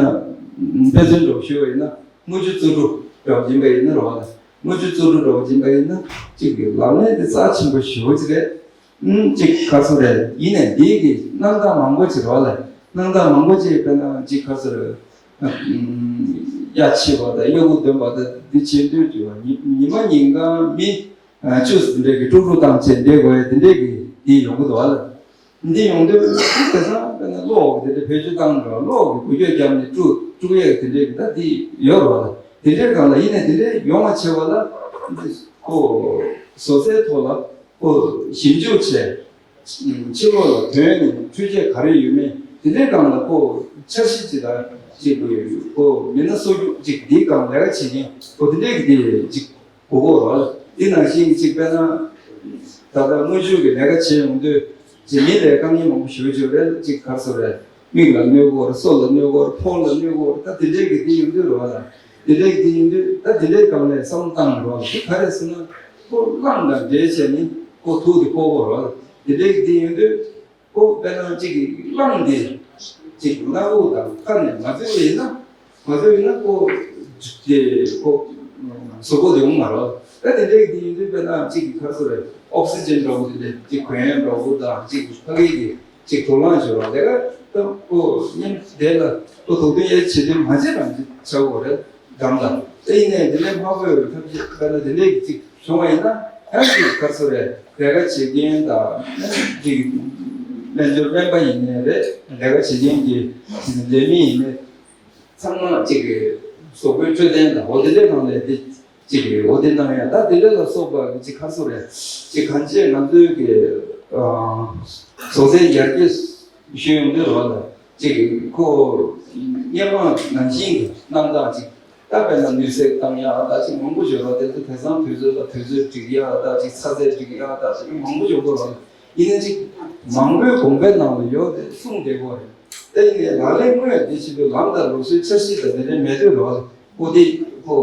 དཔེ་མཚོན་འགྲོ་ཞུ་བ་ཡིན་ན་དངུལ་ཆུ་བཙོ་བཀྲུ་འགྲོ་བ་ཡིན་པ་ཡིན་ན་རོགས་ལ། དངུལ་ཆུ་བཙོ་བཀྲུ་འགྲོ་བ་ཡིན་པ་ཡིན་ན་གཅིག་གི་ལག་ལེན་དེ་རྩ་ཆེན་པོ་ཞེ་པོ་ཅིག་རེད། ཨུམ། གཅིག་ག་རེ་ཟེར་རེད། ཡིན་ནའི་འདིའི་གི་རྣམ་དག་མང་པོ་ཅིག་རོགས་ལ། རྣམ་དག་མང་པོ་ཅིག་དཔེར་ན་གཅིག་ག་རེ་ཟེར་རེད། ཨུམ། གཡའ་ཕྱི་བ་དང་གཡོ་འགུལ་ལྡན་པ་དང་འདི་བྱེད་དུས་ཀྱི་བ་ཉི་ཉི་མ་ཉིན་གང་མི་བཅུ་འདྲ་གི་དཀྲུག་དཀྲུག་བཏང་བྱས་བསྡད་དགོས་ཡ་དེ་འདྲ་གི་འདི་ཡོང་གི་འདུག་བ་ལ། འདི་ཡོང་དུས་དེང་སང་དཔེར་ན་གློག་གི་དེ་འདྲ་བེད་སྤྱོད་བཏང་འགྲོ། གློག་གི་འགུལ་སྐྱོད་བརྒྱབ་ནས་དཀྲུག་དཀྲུག་ཡས་ཀྱི་དེ་འདྲ་གི་ད་འདི་ཡོད་རེད་བ་ལ། དེ་འདྲའི་སྒང་ལ་ཡིན་ནའི་དེ་འདྲའི་ཡོང་བ་བྱེད་པ་ལ་འདི་ཁོ་བཟོ་རྩལ་ཐོག་ལ་ཁོ་ཞིབ་འཇུག་བྱས། ཕྱི་ལོགས་ལ་ཐོན་ནས་འཕྲུལ་ཆས་ག་རེ་ཡོད་མེད་དེ་འདྲའི་སྒང་ལ་ཁོ་འཆར་གཞི་ཅིག་དང་ཅིག་ཁོ་མི་སྣ་གསོ་རྒྱུ་ཅིག་འདིའི་སྒང་ལས་ཀ་བྱེད་མཁན་ཁོ་དེ་འདྲའི་གི་དེ་ཅིག་དགོས་ཀྱི་ཡོད་རེད། འདི་ནང་བཞིན་ཅིག་དཔེར་ན་ད་ལྟ་དངུལ་ཆུ་གི་ལས་ཀ་བྱེད་ཡོང་དུས་ཅིག་མི་ལ་དཀའ་ངལ་མང་པོ་ཞེ་པོ་ཅིག་ཡོད་རེད། ཅིག་ག་རེ་ཟེར་རེད། མིག་ལ་གནོད་ཀྱི་ཡོད་རེད། སོ་ལ་གནོད་ཀྱི་ཡོད་རེད། ཕོ་ལ་གནོད་ཀྱི་ཡོད་རེད། ད་དེ་འདྲའི་གི་དེ་ཡོང་དུས་རེད་བ་ལ། དེ་འདྲའི་གི་དེ་ཡོང་དུས་ད་དེ་འདྲའི་སྒང་ལ་བསམ་བློ་བཏང་རེད་བ་ལ། དེ་ག་རེ་ཟེར་ན་ཁོ་རླངས་དང་འདྲེས་བྱས་ནས་ཁོ་ཐུག་དེ་ཕོག་གི་རེད་བ་ལ། དེ་འདྲའི་གི་དེ་ཡོང་དུས་ཁོ་དཔེར་ན་གཅིག་གི་རླངས་དེ་གཅིག་སྣ་བུག་དང་ཁ་ནས་མ་འཛུལ་བ་ཡིན་ན། མ་འཛུལ་བ་ཡིན་ན་ཁོ་དེ་ཁོ་གཟུགས་པོ་དེ་འོང་མ་རེད། ད་དེ་འདྲའི་གི་དེ་ཡིན་དུས་དཔེར་ན་གཅིག་གི་ག་རེ་ཟེར་རེད། ཨོག་སི་ཇན་འདྲ་བོ་དེ་འདྲ་གཅིག་གོན་ཡས་འདྲ་བོ་དང་གཅིག་ཕ་གི་གི་གཅིག་དུག་རླངས་བཞོ་བ་ལས་ཀ་ད་ཁོ་མཉམ་དེ་ལ་ཁོ་དུག་འདོན་ཡས་བྱེད་དུས་མ་བྱེད་རང་བྱེད་བྱ་དགོས་རེད། འགྲམ་ལ། དེ་ཡིན་ནའི་དེ་ལས་མ་དགོས་པའི་ཐབས་ཤེས་དཔེར་ན་དེ་འདྲའི་གི་གཅིག་བྱུང་བ་ཡིན་ན་ཡང་གཅིག་ག་རེ་ཟེར་རེད། ལས་ཀ་བྱེད་མཁན་དང་གཅིག་སྨན་སྦྱོར་སྨན་པ་ཡིན་ནའི་རེད། ལས་ཀ་བྱེད་མཁན་གྱི་ལས་མི་ཡིན་ནའི་ཚང་མ་གཅིག་གི་གཟུགས་པོའི་འཕྲོད་བསྟེན་དང་འོ་དེ་འདྲའི་ནང་ལས་དེ་གཅིག་གི་འོ་དེ་གནང་ཡ་ད་དེ་འདྲ་ལ་སོགས་པ་གཅིག་ག་རེ་ཟེར་རེད། གཅིག་གང་ཅི་ང་ཚོའི་གི་བཟོ་རྩལ་ཡར་རྒྱས་ཞུ་ཡོང་དུས་རོགས་ལ། ཅིག་ཁོ་སྔོན་མ་ནང་བཞིན་གྱི་རྣམ་གྲངས་ཅིག་ད་དཔེར་ན་ནུས་སེལ་བཏང་ཡག་ད་ཅིག་མང་པོ་ཡོད་ར། དེ་ཚོ་དེང་སང་དུས་ཚོད་ལ་དུས་ཚོད་སྒྲིག་ཡག་ད་ཅིག་ཚ་ཚད་སྒྲིག་ཡག་ད་ཅིག་མང་པོ་ཡོད་དགོས་ར། ཡིན་ནའི་ཅིག་མང་པོའི་དགོངས་པའི་ནང་ལ་ཡོད་དེ་གསུངས་བསྡད་དགོས་རེད། དེ་ཡིན་ནའི་ལག་ལེན་དངོས་དེ་བྱེད་དུས་ལམ་དང་ལུགས་སྲོལ་འཆར་གཞི་དང་དེ་འདྲ་མེད་དུས་ར། ཁོ་དེ་ཁོ་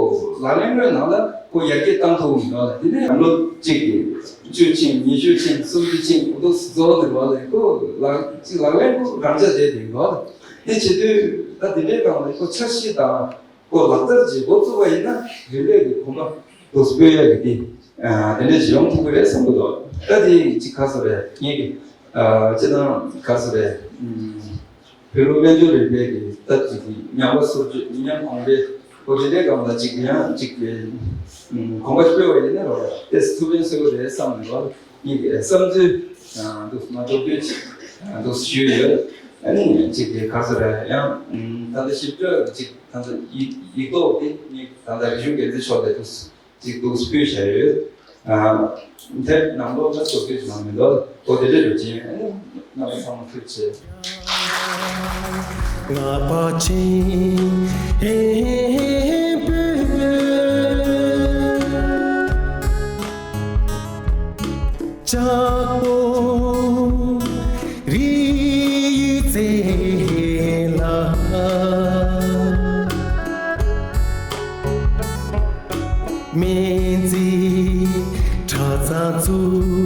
ལག་ལེན་དངོས་ནང་ལ་ཁོ་ཡར་རྒྱས་བཏང་ཐུབ་མི་འདུག་ལ། དེ་ནས་ལམ་ལུགས་གཅིག་གིས་བཅུ་ཕྱིན། ཉི་ཤུ་ཕྱིན། སུམ་ཅུ་ཕྱིན། ཁོ་ཚོ་རྫོགས་འདུག་ལ། ཁོ་ལག་གཅིག་ལག་ལེན་ཁོ་རང་ཆ་དེ་དེ་འདུག་ལ། དེ་བྱེད་དུས་ད་དེ་འདྲའི་སྒང་ལ་ཁོ་འཆར་གཞི་དང་ཁོ་ལག་བསྟར་བྱེད་འགོ་བཙུགས་པ་ཡིན་ན་རིམ་པས་ཀྱི་གོམ་པ་འདུག་སྤོས་ཡ་གི་དེ་དེ་འདྲ་ཞིག་ཡོང་ཐུབ་ཀྱི་རེད་བསམ་གྱི་འདུག་ད་དེ་གཅིག་ག་ས་རེད། ངས་ཀྱི་ཅི་དང་ག་ས་རེད། བོད་ལུགས་སྨན་སྦྱོར་རིག་པའི་གི་སྟབས་ཀྱིས་ཀྱི་ཉམས་པ་སོར་ཆུད་མི་ཉམས་གོང་འཕེལ་ཧོ་དེ་འདྲའི་སྒང་ལ་ཅིག་ཡང་ཅིག་གི་གོམ་པ་སྤོས་པ་ཡིན་ན་རོགས་ཏེ་ཐུགས་ཕན་གསོས་པ་རེད་བསམ་ནས་རོགས་ངེད་ཀྱི་བསམ་ཚུལ་འདུག་མ་འདོད་དུས་ཅིག་འདུག་ཞུས་ཡོད། ཨ་ནི་ཅིག་གི་ག་ས་རེད། ཡང་ད་ལྟ་ཞིབ་ཕྲ་ཅིག་ད་ལྟ་ཡིག་ཡིག་ཐོག་དེ་ངས་ད་ལྟ་རིག་གཞུང་འགན་འཛིན་མཆོག་ལས་འདུག་ཅིག་འདུག་སྤོས་བྱས་ཡོད། ཨ། དེབ་ནང་ལོགས་ལ་བཟོ་བཅོས་བྱུང་མི་འདུག་འོ་དེ་འདྲ་ཡོད་ཅིང་ཨ་ནི་རྣམ་པ་ཚང་མ་ཐུགས་རྗེ་ཆེ། ང་པ་ཆེན་ཧེ་པོ་ལྕགས་པོ་རི་ཡི་རྩེ་ལ། སྨན་རྩིས་གྲྭ་ཚང་བཙུགས་